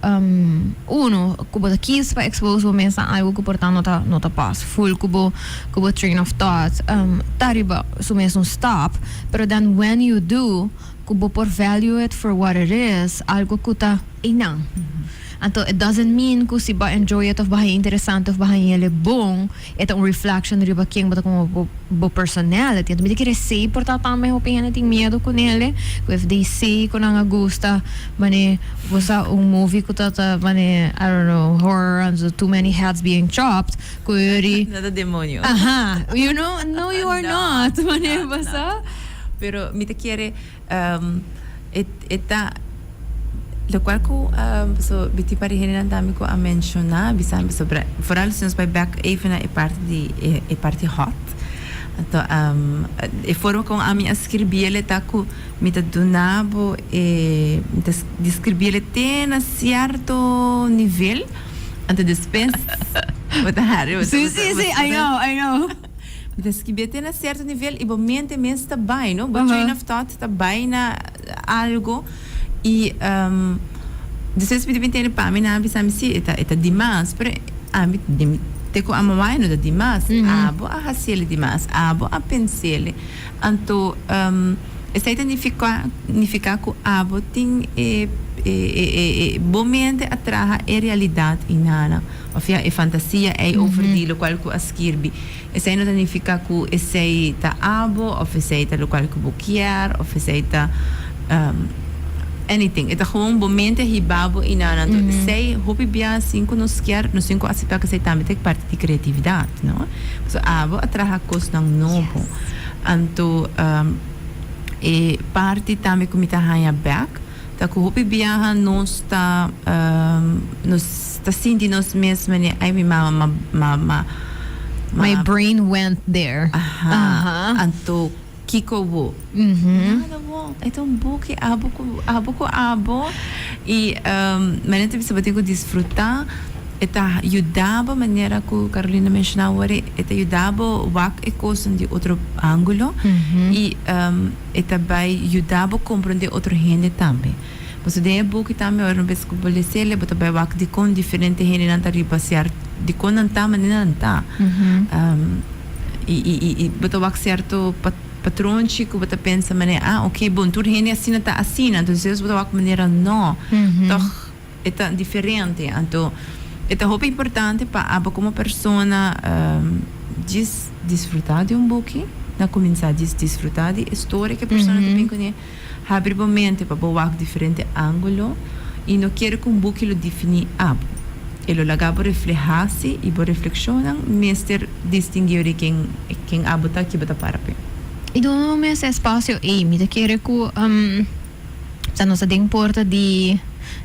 Speaker 2: uno cu bo ta kies pa expose bo mes na algo cu por ta no ta no ta pas full cu bo cu bo train of thought ta riba su mes un stap pero then when you do cu bo por value it for what it is algo cu ta eynan anto it doesn't mean cu si bo a enjoy it of bo a haña interesante of bo a haña el bon E ta un reflection riba ken bo ta como bo bo personality. Anto mi ta kere esey por ta tambe hopi hende tin miedo cu nele, cu if they see cu nan a gusta mane bo sa un movie cu ta ta mane I don't know horror anto too many heads being chopped cu yori.
Speaker 3: No ta demonio.
Speaker 2: Aha, you know, no you are
Speaker 3: No,
Speaker 2: not mane
Speaker 3: not,
Speaker 2: bo
Speaker 3: not.
Speaker 2: sa.
Speaker 3: Pero mi ta kere E e ta lokual ku paso mi tin par di hendenan tambe ku a menshoná bisa mi pasobra foral si nos bai bèk even na e parti di e e parti hòt anto e forma kon ami a skirbiel e ta ku mi ta duna bo e mi ta deskribí el te na sierto nivel anto despues bo ta hari bo ta
Speaker 2: Sí, sí, sí, I know, I know.
Speaker 3: Mi ta skibia te na sierto nivel y bo mente mes ta bai, no? Bo train of thought ta bai na algo y despues mi ta bin tende pa mi nan a bisa mi si e ta e ta dimas, pero ami den mi te cu amo wak e no ta dimas, abo a haciele dimas, abo a pensele, anto esey ta nifica nifica cu abo tin e e e e bo mente a traha e realidad y nana. Of ya e fantasia ei over di lokual ku a skirbi. Esei no ta nifiká ku esei ta abo of esei ta lokual ku bo kier of esei ta anything. E ta gewoon bo mente a hiba bo i nan. Anto esei hopi bia sin ku nos kier nos tin ku aseptá ku esei tambe ta parti di kreatividat, no? Pasobra abo a traha kosnan nobo. Anto e parti tambe ku mi ta haña bèk. Ta ku hopi biaha nos ta nos ta sinti nos mes manera ay mi mama ma ma ma ma
Speaker 2: My brain went there.
Speaker 3: Aha. Anto kiko bo? Nada bo. E ta un buki abo ku abo ku abo i manera ta bisa bo tin ku disfruta e ta yuda bo manera ku Carolina menshoná awor e ta yuda bo wak e kosnan di otro angulo i E ta bai yuda bo komprondé otro hende tambe. Pasobra den e buki tambe ora no bes ku bo les'el bo ta bai wak dikon diferente hendenan ta riba sierto dikon nan ta manera nan ta. I i i i bo ta wak sierto patronchi ku bo ta pensa manera ah oke bon tur hende asina ta asina entonces bo ta wak manera no tòg E ta diferente. Anto e ta hopi importante pa abo komo persona djis disfrutá di un buki. Na kuminsá djis disfrutá di e storia ku e persona ta bin kuné. Habri bo mente pa bo wak diferente ángulo i no kere ku un buki lo definí abo. E lo laga bo reflehá si i bo reflekshonnan mester distinguí di ken ken abo ta, ki bo ta para p'e.
Speaker 2: I duna bo mes e espasio ei. Mi ta kere ku. Sa nos ta den porta di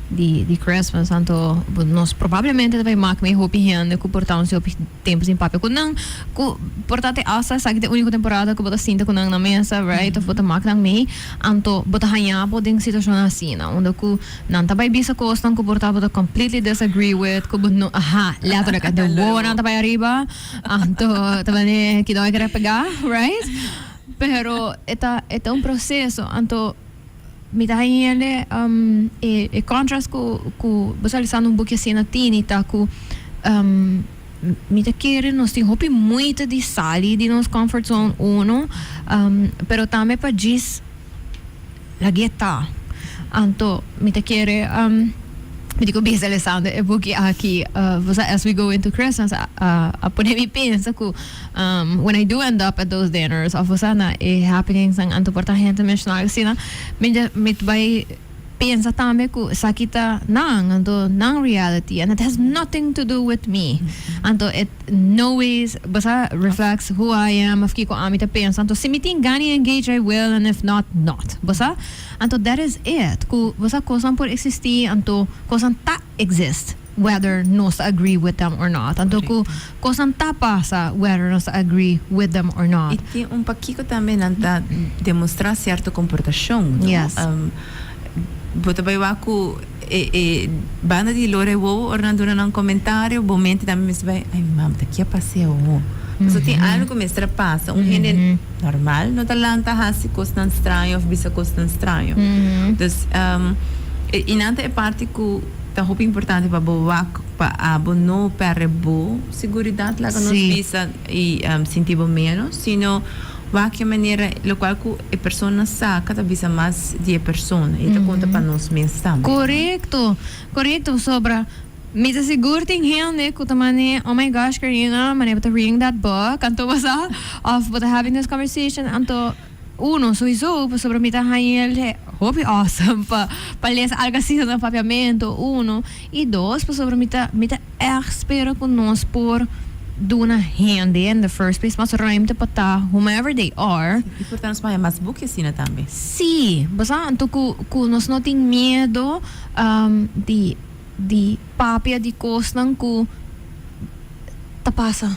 Speaker 2: di di Christmas anto nos probablemente ta bai mak mei hopi hende ku por ta un si hopi tempu sin papia ku nan ku por ta te asta esaki ta e uniko temporada ku bo ta sinta ku nan na mesa right of bo ta mak nan mei anto bo ta haña bo den situashon asina unda ku nan ta bai bisa kosnan ku por ta bo ta completely disagree with ku bo no aha letterlijk de wowonan ta bai ariba anto ta bane kidó e kere pega right. Pero e ta e ta un proceso anto mi ta hañele e e contrast cu cu bo sa lesando un buki asina tini ta cu mi ta kere nos tin hopi moeite di sali di nos comfort zone uno pero tambe pa djis lag'e ta. Anto mi ta kere mi di ku bisa lesando e buki aki, bo sa, as we go into Christmas a pone mi pensa ku when I do end up at those dinners of bo sa na e happenings nan, anto por ta hende menshona algo asina, mi mi ta bai pensa tambe ku esaki ta nan, anto nan reality and it has nothing to do with me. Anto it no ways, bo sa, reflects who I am of kiko ami ta pensa. Anto si mi tin gana di engage, I will, and if not, not. Bo sa? Anto that is it. Ku bo sa kosnan por existi, anto kosnan ta exist whether nos ta agree with them or not. Anto ku kosnan ta pasa whether nos ta agree with them or not.
Speaker 3: I tin un pakiko tambe nan ta demostra cierto comportacion, no?
Speaker 2: Yes.
Speaker 3: Bo ta bai wak ku e e banda di lora e wowo ora nan duna nan comentario, bo mente tambe mester bai, ay mama ta kia pasa e awo? Pasobra tin algo ku mester a pasa. Un hende normal no ta lanta hasi kosnan straño of bisa kosnan straño. Dus i nan ta e parti ku ta hopi importante pa bo wak pa abo no perde bo seguridat, laga nos bisa, i sinti bo menos, sino wak e manera lokual ku e persona saka ta bisa mas di e persona i ta konta pa nos mes tambe.
Speaker 2: Korekto, korekto, pasobra Mi ta sigur tin hende ku ta mane, oh my gosh Karina, mane bo ta reading that book, anto bo sa, of bo ta having this conversation, anto uno souiso pasobra mi ta haña el hopi awesome pa pa lesa algo asina na papiamento, uno, y dos pasobra mi ta mi ta ègt spera ku nos por duna hende in the first place mas ruimte pa ta whomever they are.
Speaker 3: Y por ta nos por haña mas buki asina tambe.
Speaker 2: Sí, bo sa, anto ku ku nos no tin miedo di. Di papia di kosnan ku ta pasa.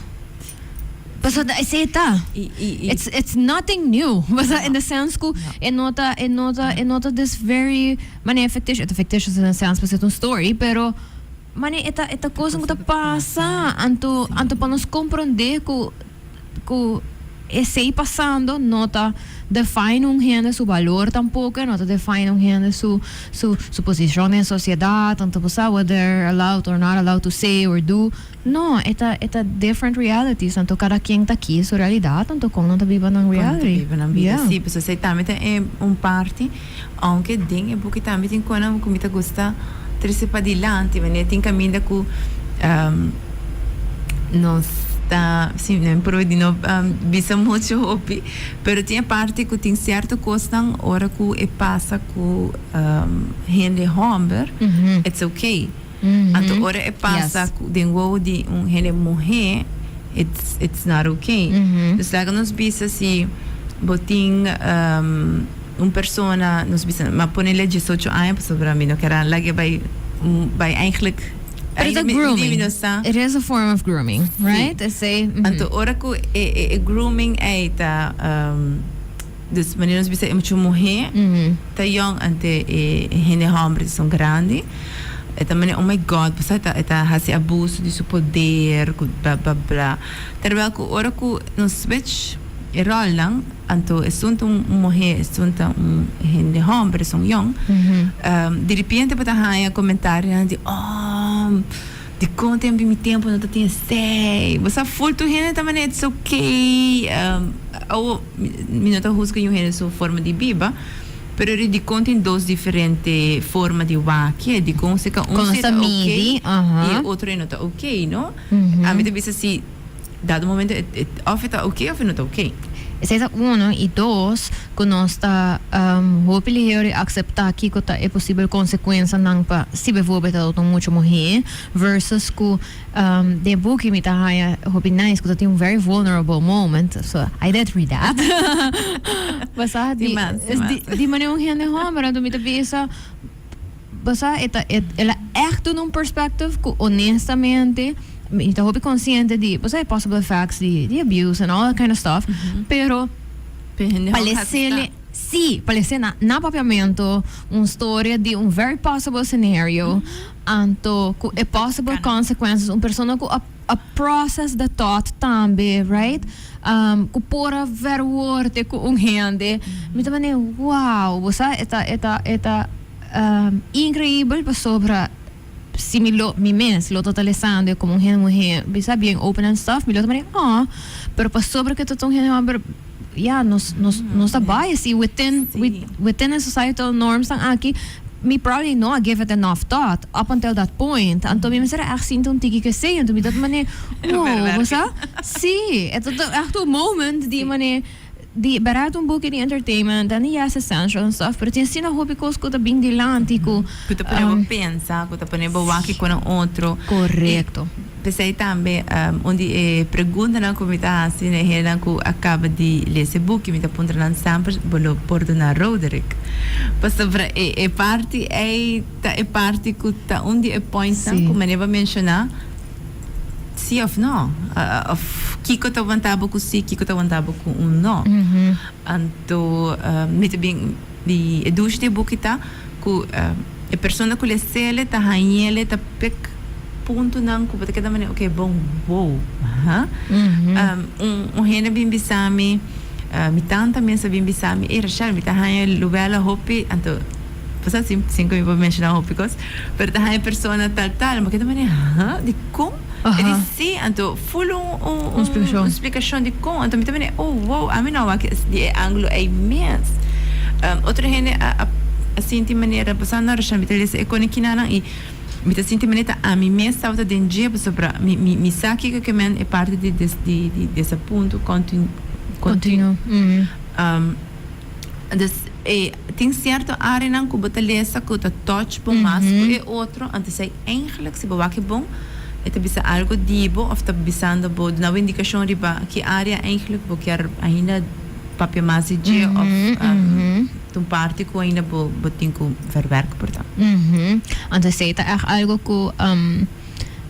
Speaker 2: Pasobra esei ta. It's it's nothing new. Pasobra in the sense ku e no ta e no ta e no ta this very manera fictitious. E ta fictitious in a sense pasobra e ta un story, pero manera e ta e ta kosnan ku ta pasa. Anto anto pa nos komprondé ku. Ku esei pasando no ta define un hende su balor tampoco, no ta define un hende su su su posicion den sociedad, tanto bo sa what they're allowed or not allowed to say or do. No, e ta e ta different realities, anto cada ken ta ki su realidad, anto kon nan ta biba nan
Speaker 3: Kon nan ta
Speaker 2: reality.
Speaker 3: biba nan bida,
Speaker 2: Yeah.
Speaker 3: sí, pasobra esei tambe ta e un parti, aunke den e buki tambe tin konan ku mi ta gusta trese padilanti, wanneer tin kaminda ku nos ta, si, no mi prueba di no bisa muchu hopi, pero tin e parti ku tin sierto kosnan ora ku e pasa ku hende hòmber, it's okay. Anto ora e pasa ku den wowo di un hende muhé, it's it's not okay. Dus laga nos bisa si bo tin un persona, nos bisa, m'a pone el 18 aña pasobra mi no ker a lag'é bai bai eigenlijk.
Speaker 2: Pero ta grooming. It is a form of grooming, right? Esei.
Speaker 3: Anto ora ku e e grooming ei ta. Dus manera nos bisa e mucha muhé ta yong ante e hende hòmber di son grandi e ta manera oh my God pasobra e ta e ta hasi abuso di su poder ku bla bla bla terwel ku ora ku nos switch e ròlnan anto esun ta un muhé esun ta un hende hòmber esun yong diripiente bo ta haña komentarionan di oh Dikon tempu di mi tempu no ta tin esei? Bo sa ful tur hende ta manera it's okay. Awo mi no ta husga niun hende su forma di biba, pero ri dikon tin dos diferente forma di wak e? Dikon si ka un si ta okay i e otro e no ta okay, no? Ami ta bisa si dado momento of e ta okay of e no ta okay.
Speaker 2: Esei ta uno i dos ku nos ta hopi lihero di akseptá kiko ta e posibel konsekuensianan pa si bijvoorbeeld ta un mucha muhé versus ku den e buki mi ta haña hopi nice ku ta tin un very vulnerable moment so I did read that basa di di manera un hende hòmber anto mi ta bisa Basa e ta e el a ègt duna un perspective ku honestamente mi ta hopi konsiente di basa e possible effects di di abuse and all that kind of stuff pero pa lesele si pa lese na na papiamento un storia di un very possible scenario anto ku e possible consequences un persona ku a a process the thought tambe right ku por a verwoorde ku un hende mi ta manera wow bo sa e ta e ta e ta Increibel pasobra si mi lo mi mes lo ta ta lesando e como un hende muhe bisa bien open and stuff mi lo ta manera oh. Pero pasobra ku e ta un hende hòmber, ya, nos nos nos ta bias i within within e societal norms nan aki, mi probably no a give it enough thought up until that point. Anto mi mester a ègt sinti un tiki kesei, anto mi ta manera, wow, bo sa? Sí, e ta ègt un moment di manera. Di bèrdat un buki di entertainment and yes essential and stuff pero tin asina hopi kos ku ta bin dilanti ku
Speaker 3: Ku ta pone bo pensa, ku ta pone bo wak ku nan otro.
Speaker 2: Korekto.
Speaker 3: P'esei tambe un di e preguntanan ku mi ta hasi na e hendenan ku a kaba di lesa e buki, mi ta puntra nan semper, bo lo pordona Roderick? Pasobra e e parti ei ta e parti ku ta un di e pointnan ku manera bo a menshoná. Sí of no? Of kiko ta wanta bo ku sí, kiko ta wanta bo ku un no? Anto mi ta bin di e dushi di e buki ta ku e persona ku les'ele ta hañ'ele ta pek puntonan ku bo ta keda manera oke bon wow ha. Un hende a bin bisa mi, mi tanta mes a bin bisa mi, ey Rachel mi ta haña Lubella hopi anto bo sa sin sin ku mi por menshoná hopi kos. Pero ta haña persona tal tal, ma keda manera, ha? Dikon? E di si, anto ful un un
Speaker 2: Un splikashon.
Speaker 3: un splikashon dikon. Anto mi ta manera, oh wow, ami no a wak di e ángulo ei mes. Otro hende a a a sinti manera, pasá no Rashel, mi ta lesa e konekinanan i mi ta sinti manera ta ami mes tabata den dje pasobra mi mi mi sa kiko ke men e parti di des di di desapunto kontin
Speaker 2: Kontinuo.
Speaker 3: Dus e tin sierto areanan ku bo ta lesa ku ta touch bo mas ku e otro, anto esei eigenlijk si bo wak e bon e ta bisa algo di bo of ta bisando bo duna bo indikashon riba ki area eigenlijk bo kier ainda papia mas di dje of ta un parti ku ainda bo bo tin ku verwerk por ta.
Speaker 2: Anto esei ta ègt algo ku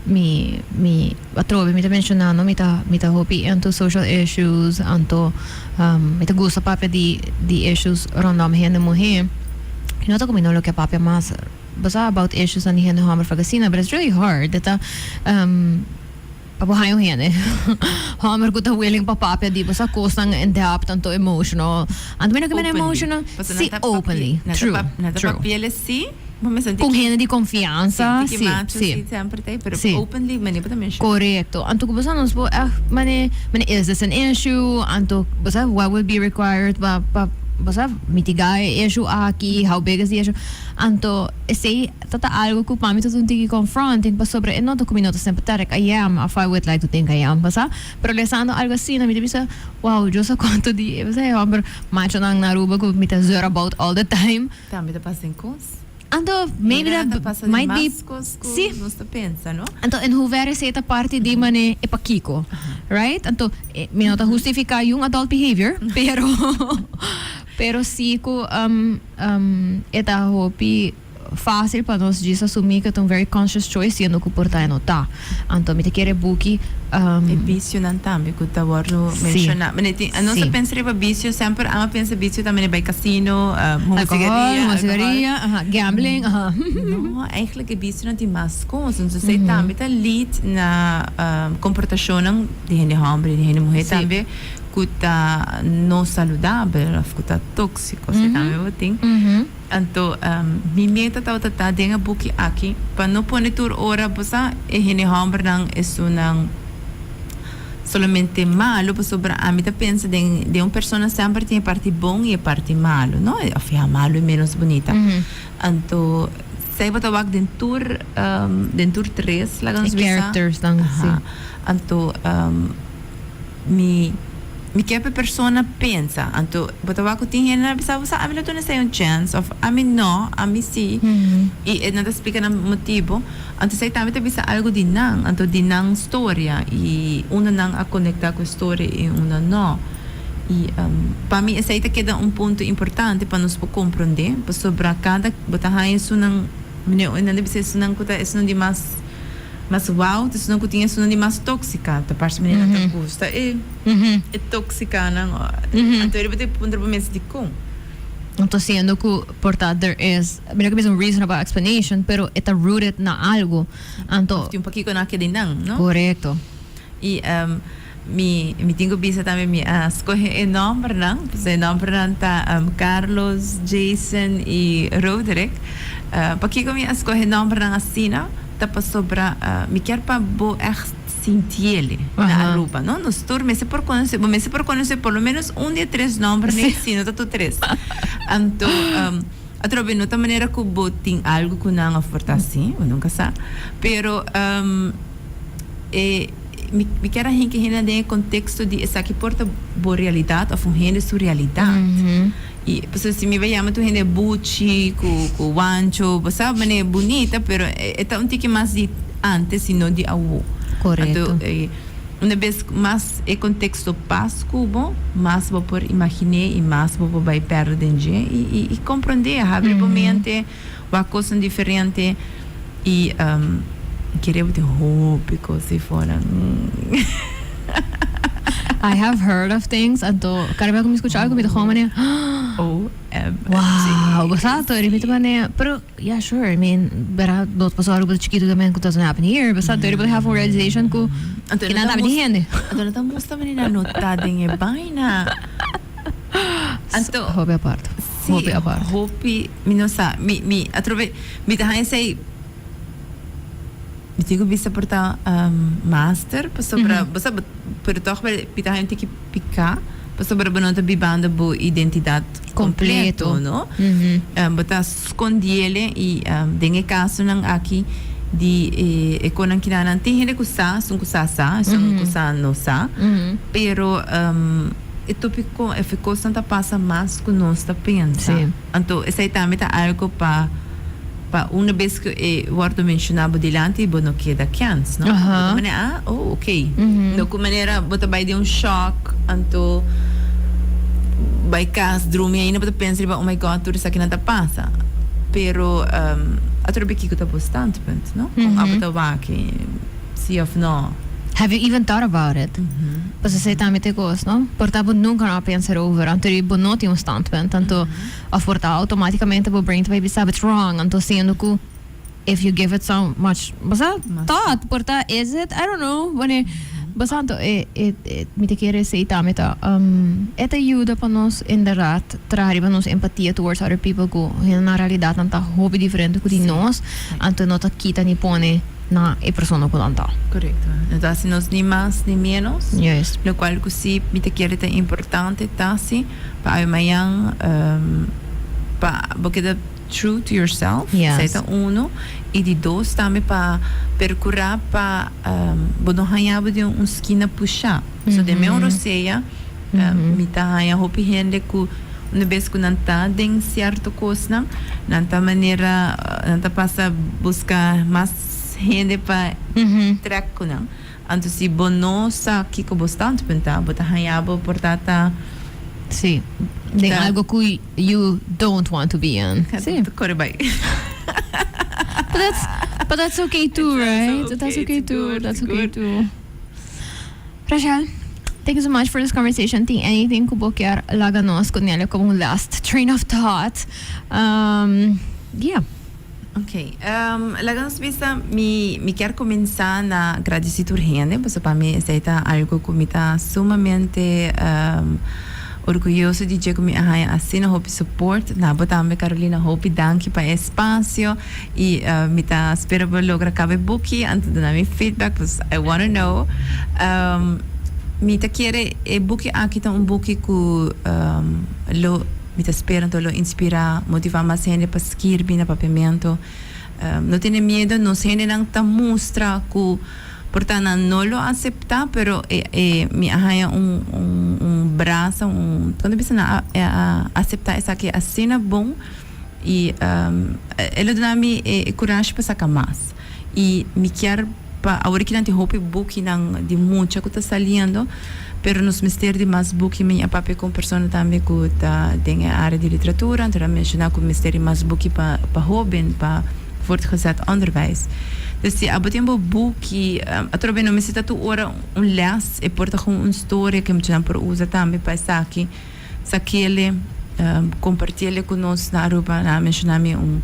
Speaker 2: Mi mi atrobe mi ta mencionando mi ta mi ta hopi into social issues anto mi ta gusta papia di di issues rondom hende muhe y no ta cu mi no lo ke papia mas bo sa about issues nan di hende homber of asina but it's really hard e ta pa bo haya un hende homber cu ta willing pa papia di bo sa cosnan in depth anto emotional anto mi no ke mira emotional si openly true true. Con hende di confiansa, si, si. Si. Corecto. Anto cu bo sa nos por echt mane, mane is this an issue? Anto bo sa what would be required pa pa bo sa mitiga e issue aki, how big is the issue? Anto esey ta ta algo cu pa mi ta un tiki confronting pasobra e no ta cu mi no ta sympathetic, I am, of I would like to think I am, bo sa. Pero lesando algo asina mi ta bisa wow, yo sa cuanto di e homber machonan na Aruba cu mi ta zeur about all the time.
Speaker 3: Tambe ta pasa den kos.
Speaker 2: Anto maybe
Speaker 3: Manera
Speaker 2: that
Speaker 3: ta pasa den
Speaker 2: might be
Speaker 3: mas kos ku
Speaker 2: si.
Speaker 3: nos ta pensa, no?
Speaker 2: Anto en hoeverre esei ta parti di mane e pakiko, right? Anto mi no ta hustifica young adult behavior, pero pero si ku e ta hopi facil pa nos djis asumi ku ta un very conscious choice siendo ku por ta e no ta. Anto mi ta kere buki.
Speaker 3: E bisionan tambe ku ta wòrdu menshoná. Mane tin, nos a pensa riba bisio semper, amo a pensa bisio ta mane bai kasino, huma sigaria,
Speaker 2: Alkohòl, huma sigaria, aha, gambling, aha.
Speaker 3: No, eigenlijk e bisionan tin mas kos. Entonces esei tambe ta lead na komportashonnan di hende hòmber i di hende muhé tambe ku ta no saludabel òf ku ta tóksiko, esei tambe bo tin. Anto mi meta tabata ta den e buki aki pa no pone tur ora bo sa e hende hombernan esunnan solamente malo pasobra ami ta pensa den den un persona semper tin e parti bon y e parti malo no of ya malo y menos bunita anto esei bo ta wak den tur den tur tres laga nos
Speaker 2: E
Speaker 3: bisa
Speaker 2: charactersnan si.
Speaker 3: aha anto Mi mi kier pa e persona pensa. Anto bo ta wak ku tin hende nan a bisa bo sa ami lo duna esei un chèns òf ami no, ami si. I e nan ta splika nan motibu. Anto esei tambe ta bisa algu di nan, anto di nan storia i unda nan a konektá ku e storia i unda no. I pa mi esei ta keda un punto importante pa nos por komprondé pasobra kada bo ta haña esunnan, nan ta bisa esunnan ku ta esunnan di mas. Mas wow ta esunnan ku tin esunnan di mas tóksika. Ta parse manera nan ta gusta e e tóksikanan. Anto riba ta puntra bo mes dikon.
Speaker 2: Anto siendo ku por ta there is, mi no ke bisa un reasonable explanation, pero e ta rooted na algu. Anto.
Speaker 3: Of tin un pakiko nan a keda einan, no?
Speaker 2: Korekto.
Speaker 3: I mi mi tin ku bisa tambe mi a skohe e nòmbernan, pasobra e nòmbernan ta Carlos, Jason i Roderick. Pakiko mi a skohe nòmbernan asina? Ta pasobra mi kier pa bo ègt. sintiele na Aruba, no? Nos tur mester por conoce, bo mester por conoce por lo menos un di e tres nomber ne, si no ta tur tres. Anto, atrobe no ta manera cu bo tin algo cu nan of por ta asi, bo nunca sa. Pero e mi mi kier a hinca hende den e contexto di esaki por ta bo realidad of un hende su realidad. I pasobra si mi bai yama tur hende buchi ku ku wancho, bo sa manera bunita, pero e ta un tiki mas di antes i no di awo.
Speaker 2: Korekto.
Speaker 3: Anto una bes mas e konteksto pas ku bo, mas bo por imaginé i mas bo por bai pèrdè den dje i i i komprondé, habri bo mente, wak kosnan diferente i kere bo tin hopi kos ei fora.
Speaker 2: I have heard of things anto cada vez cu mi scucha algo mi ta gewoon manera
Speaker 3: OMG.
Speaker 2: Wow, bo sa to mi ta manera pero yeah sure I mean bera nos paso Aruba ta chikito también cu doesn't happen here bo sa to riba have un realization cu kinan tambe tin hende.
Speaker 3: Anto no ta musta manera no ta den e baina. Anto
Speaker 2: Hopi apart.
Speaker 3: Si,
Speaker 2: Hopi apart.
Speaker 3: hopi mi no sa mi mi atrobe mi ta haña esei. Mi tin ku bisa por ta master pasobra bo sa pero tòg mi ta haña un tiki piká pasobra bo no ta bibando bo identidat kompleto no. Bo ta skondiele i den e kasonan aki di e konan kinanan tin hende ku sa esun ku sa sa esun ku sa no sa pero e topiko e kosnan ta pasa mas ku nos ta pensa. Anto esei tambe ta algo pa pa una bes ku e wòrdu menshoná bo dilanti bo no keda kèns, no? Bo ta manera, ah, oh, ok. No ku manera bo ta bai den un shòk, anto bai kas drumi ainda bo ta pensa riba, oh my God, tur esakinan ta pasa. Pero atrobe kiko ta bo standpunt, no? Kon abo ta wak si òf no.
Speaker 2: Have you even thought about it? Pasobra esei tambe ta e kos, no? Por ta bo nunka no a pensa erover, anto di bo no tin un standpunt, anto of por ta automaticamente bo brain ta bai bisa it's wrong, anto siendo ku if you give it so much, bo sa, thought, por ta is it? I don't know, wanneer bo sa anto e e e mi ta kere esei tambe ta e ta yuda pa nos inderdaad traha riba nos empatia towards other people ku hende nan realidadnan ta hopi diferente ku di nos, anto no ta kita ni pone. Na e persona ku nan ta.
Speaker 3: Korekto. No ta hasi nos ni mas ni ménos.
Speaker 2: Juist.
Speaker 3: Lokual ku si mi ta kere ta importante ta si pa awe mañan pa bo keda true to yourself.
Speaker 2: Yes.
Speaker 3: Esei ta uno. I di dos tambe pa perkurá pa bo no haña bo den un skina pushá. So den mi un rosea mi ta haña hopi hende ku una bes ku nan ta den sierto kosnan nan ta manera nan ta pasa buska mas hende pa trèk ku nan. Anto si bo no sa kiko bo standpunt ta bo ta haña bo por ta ta.
Speaker 2: Sí, den algo ku you don't want to be in. Sí.
Speaker 3: Kore bai.
Speaker 2: But that's but that's okay too, right? That's okay too. That's okay too. Rachel, thank you so much for this conversation. Tin anything ku bo kier laga nos ku Nelia como un last train of thought? Um, yeah.
Speaker 3: Ok, um, laga nos bisa mi, mi kier kuminsá na gradisí tur hende, pasobra pa mi esei ta algu ku mi ta sumamente um, orguyoso di dje ku mi a haña asina hopi support. Na bo tambe Carolina, hopi danki pa e espasio. Y mi ta spera bo logra caba e buki anto duna mi feedback pues I wanna know. Mi ta kere e buki aki ta un buki cu lo mi ta spera anto lo inspira motiva mas hende pa skirbi na papiamento. No tene miedo nos hendenan ta mustra cu por ta nan no lo acepta pero e e mi a haya un un un brasa un con ta bisa nan a acepta esaki asina bon. I el a duna mi e kurashi pa saka mas. I mi kier pa awor ki nan tin hopi bukinan di mucha ku ta saliendo, pero nos mester di mas buki. Mi a papia ku un persona tambe ku ta den e área di literatura, anto el a menshoná ku mester di mas buki pa pa hóben, pa voortgezet onderwijs. Dus si abo tin bo buki, atrobe no mester ta tur ora un lès, e por ta gewoon un storia ku e muchanan por usa tambe pa esaki. Sakele compartiele cu nos na Aruba nan a menciona mi un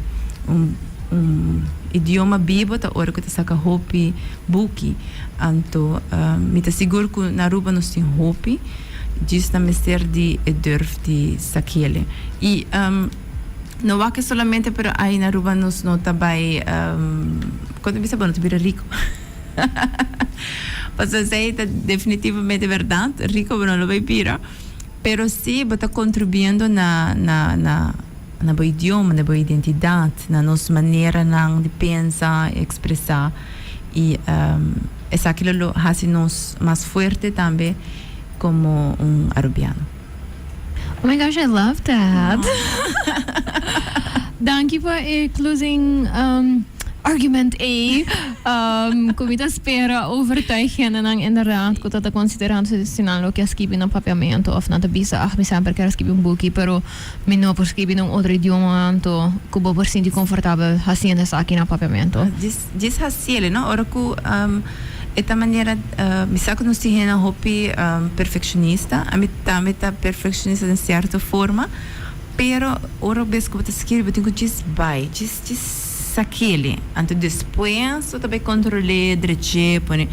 Speaker 3: un un idioma bibo ta ora cu ta saca hopi buki anto mi ta sigur cu na Aruba nos tin hopi djis nan mester di e durf di sakele y no wak solamente pero ay na Aruba nos no ta bay con ta bisa bo no ta bira rico. Pasobra esei ta definitivamente bèrdat, riko bo no lo bai bira, pero si bo ta kontribuyendo na na na na bo idioma, na bo identidat, na nos maneranan di pensa, ekspresá i esaki lo lo hasi nos mas fuerte tambe komo un arubiano.
Speaker 2: Oh my gosh, I love that. Danki pa e closing argument ei. Ku mi ta spera overtuig hendenan inderdaad ku ta ta konsiderando si nan lo ke skibi na papiamento of nan ta bisa ah mi semper kier a skibi un buki pero mi no por skibi na un otro idioma anto ku bo por sinti konfortabel hasiendo esaki na papiamento.
Speaker 3: Djis hasiel, no? Ora ku e ta manera mi sa ku nos tin hendenan hopi perfekshonista, ami tambe ta perfekshonista den sierto forma, pero ora bes ku bo ta skirbi bo tin ku djis bai, djis djis sakele, anto despues bo ta bai kontrol'é, drech'é, pone.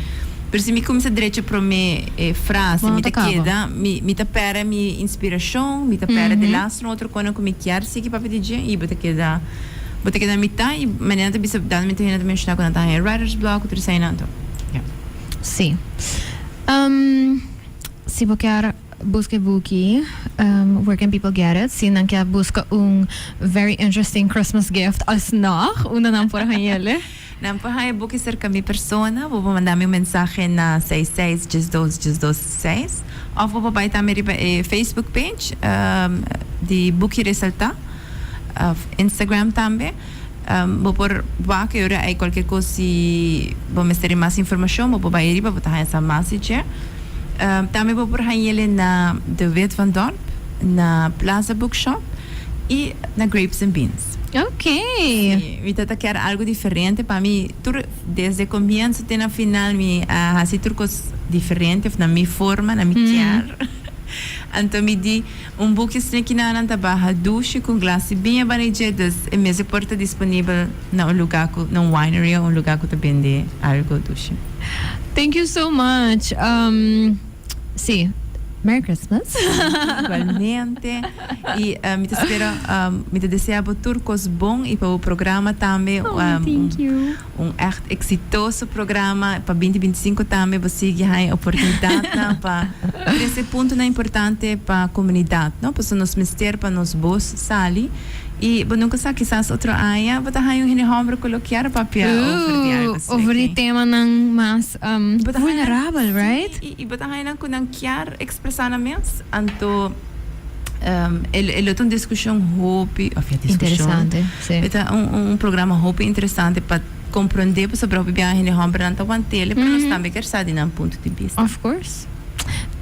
Speaker 3: Pero si mi kuminsá drecha promé e frase mi ta keda, mi ta pèrdè mi inspirashon, mi ta pèrdè de laatste un otro kos ku mi kier sigui papia di dje i bo ta keda. Bo ta keda mitá i manera nan ta bisa dando mi ta hende ta menshoná ku nan ta haña writer's block otro esei nan anto ya.
Speaker 2: Sí. Si bo kier buska e buki where can people get it? Si nan kier buska un very interesting Christmas gift alsnog unda nan por hañ'el?
Speaker 3: Nan por haña e buki serka mi persona, bo por manda mi un mensahe na 66 12 12 6 òf bo por bai tambe riba e Facebook page di Buki Resaltá. Of Instagram tambe. Bo por wak e ora ei cualkier cos si bo mester di mas informacion bo por bai ariba bo ta haña sa mas di dje. Tambe bo por hañ'el na De Wit van Dorp, na Plaza Bookshop y na Grapes and Beans.
Speaker 2: Ok.
Speaker 3: Si, mi ta ta kier algo diferente pa mi tur desde comienzo te na final mi a haci tur cos diferente of na mi forma na mi kier. Anto mi di. Un buki snekinana ta baha dushi ku glas di biña banda dje, dus e mester por ta disponibel na un luga ku, na un winery o un luga ku ta bende algo dushi.
Speaker 2: Thank you so much. Sí, Merry Christmas.
Speaker 3: Igualmente. I mi ta spera, mi ta desea bo tur kos bon i pa bo programa tambe.
Speaker 2: Oh, thank you.
Speaker 3: Un ègt eksitoso programa pa binti binti sinku tambe bo sigui haña oportunidatnan pa trese puntonan importante pa komunidat no pasobra nos mester pa nos bos sali i bo nunka sa kisas otro aña bo ta haña un hende hòmber ku lo kier papia over di algu asina
Speaker 2: Over di temanan mas vulnerabel right?
Speaker 3: Si i bo ta haña nan ku nan kier ekspresá nan mes anto E lo ta un diskushon hopi, of ya diskushon,
Speaker 2: Interesante, sí.
Speaker 3: E ta un programa hopi interesante pa komprondé pasobra hopi biaha hende hòmbernan ta want'el, pero nos tambe kier sa di nan punto di bista.
Speaker 2: Of course.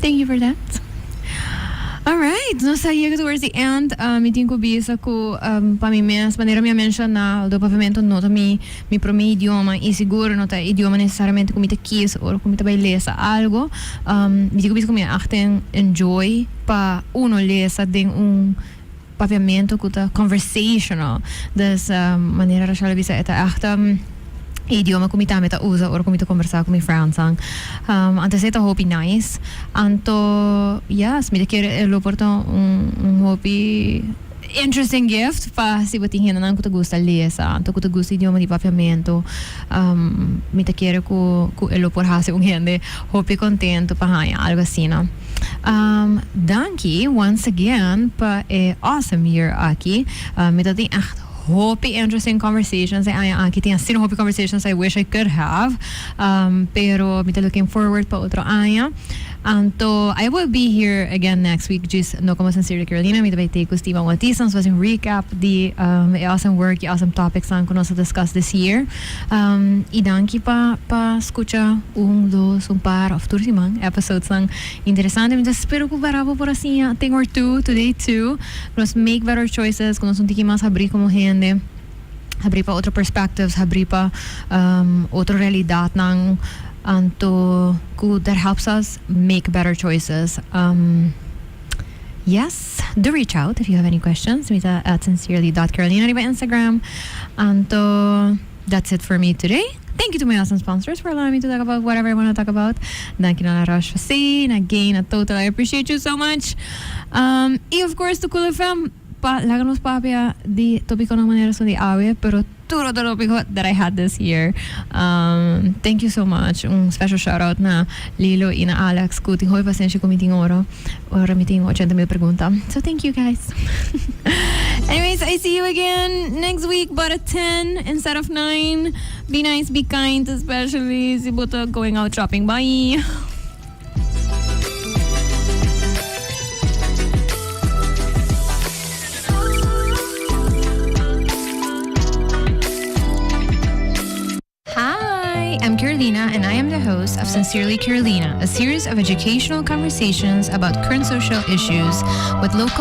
Speaker 2: Thank you for that. Alright, nos a yega towards the end. Mi tin ku bisa ku pa mi mes, manera mi a menshoná, aldo papiamento no ta mi mi promé idioma i sigur no ta e idioma nesesariamente ku mi ta kies ora ku mi ta bai lesa algo. Mi tin ku bisa ku mi a achten enjoy pa uno lesa den un papiamento ku ta conversational. Dus manera Rachel a bisa e ta ègt e idioma ku mi tambe ta usa ora ku mi ta kombersá ku mi friendsnan. Anto esei ta hopi nice. Anto yes, mi ta kere e lo por ta un hopi interesting gift pa si bo tin hendenan ku ta gusta lesa anto ku ta gusta idioma di papiamento. Mi ta kere ku ku e lo por hasi un hende hopi kontento pa haña algu asina. Danki once again pa e awesome year aki. Mi ta tin ègt hopi interesting conversations e aña aki. Tin asina hopi conversations I wish I could have. Pero mi ta looking forward pa otro aña. Anto I will be here again next week djis no como Sincerely Carolina. Mi ta bay tei cu Steven Bautista. Nos ta haci un recap di e awesome work y awesome topicsnan cu nos a discuss this year. Y danki pa pa scucha un, dos, un par of tur siman episodesnan interesante. Mi ta spero cu para bo por a siña a thing or two today too. Cu nos make better choices, cu nos un tiki mas habri como hende, habri pa otro perspectives, habri pa otro realidadnan. Anto cu that helps us make better choices. Yes, do reach out if you have any questions. Mi ta at sincerely dot carolina riba Instagram. Anto that's it for me today. Thank you to my awesome sponsors for allowing me to talk about whatever I wanna talk about. Danki na La Roche Posay, na Gain, na Total. I appreciate you so much. Y of course to Cool FM pa laga nos papia di topiconan manera so di awe, pero. Tur otro topico that I had this year. Thank you so much. Un special shout out na Lilo y na Alex cu tin hopi paciencia cu mi tin ora. Ora mi tin 80 mil pregunta. So thank you guys. Anyways, I see you again next week but at 10 instead of 9. Be nice, be kind, especially si bo ta going out shopping. Bye.
Speaker 1: Hi, I'm Carolina, and I am the host of Sincerely Carolina, a series of educational conversations about current social issues with local.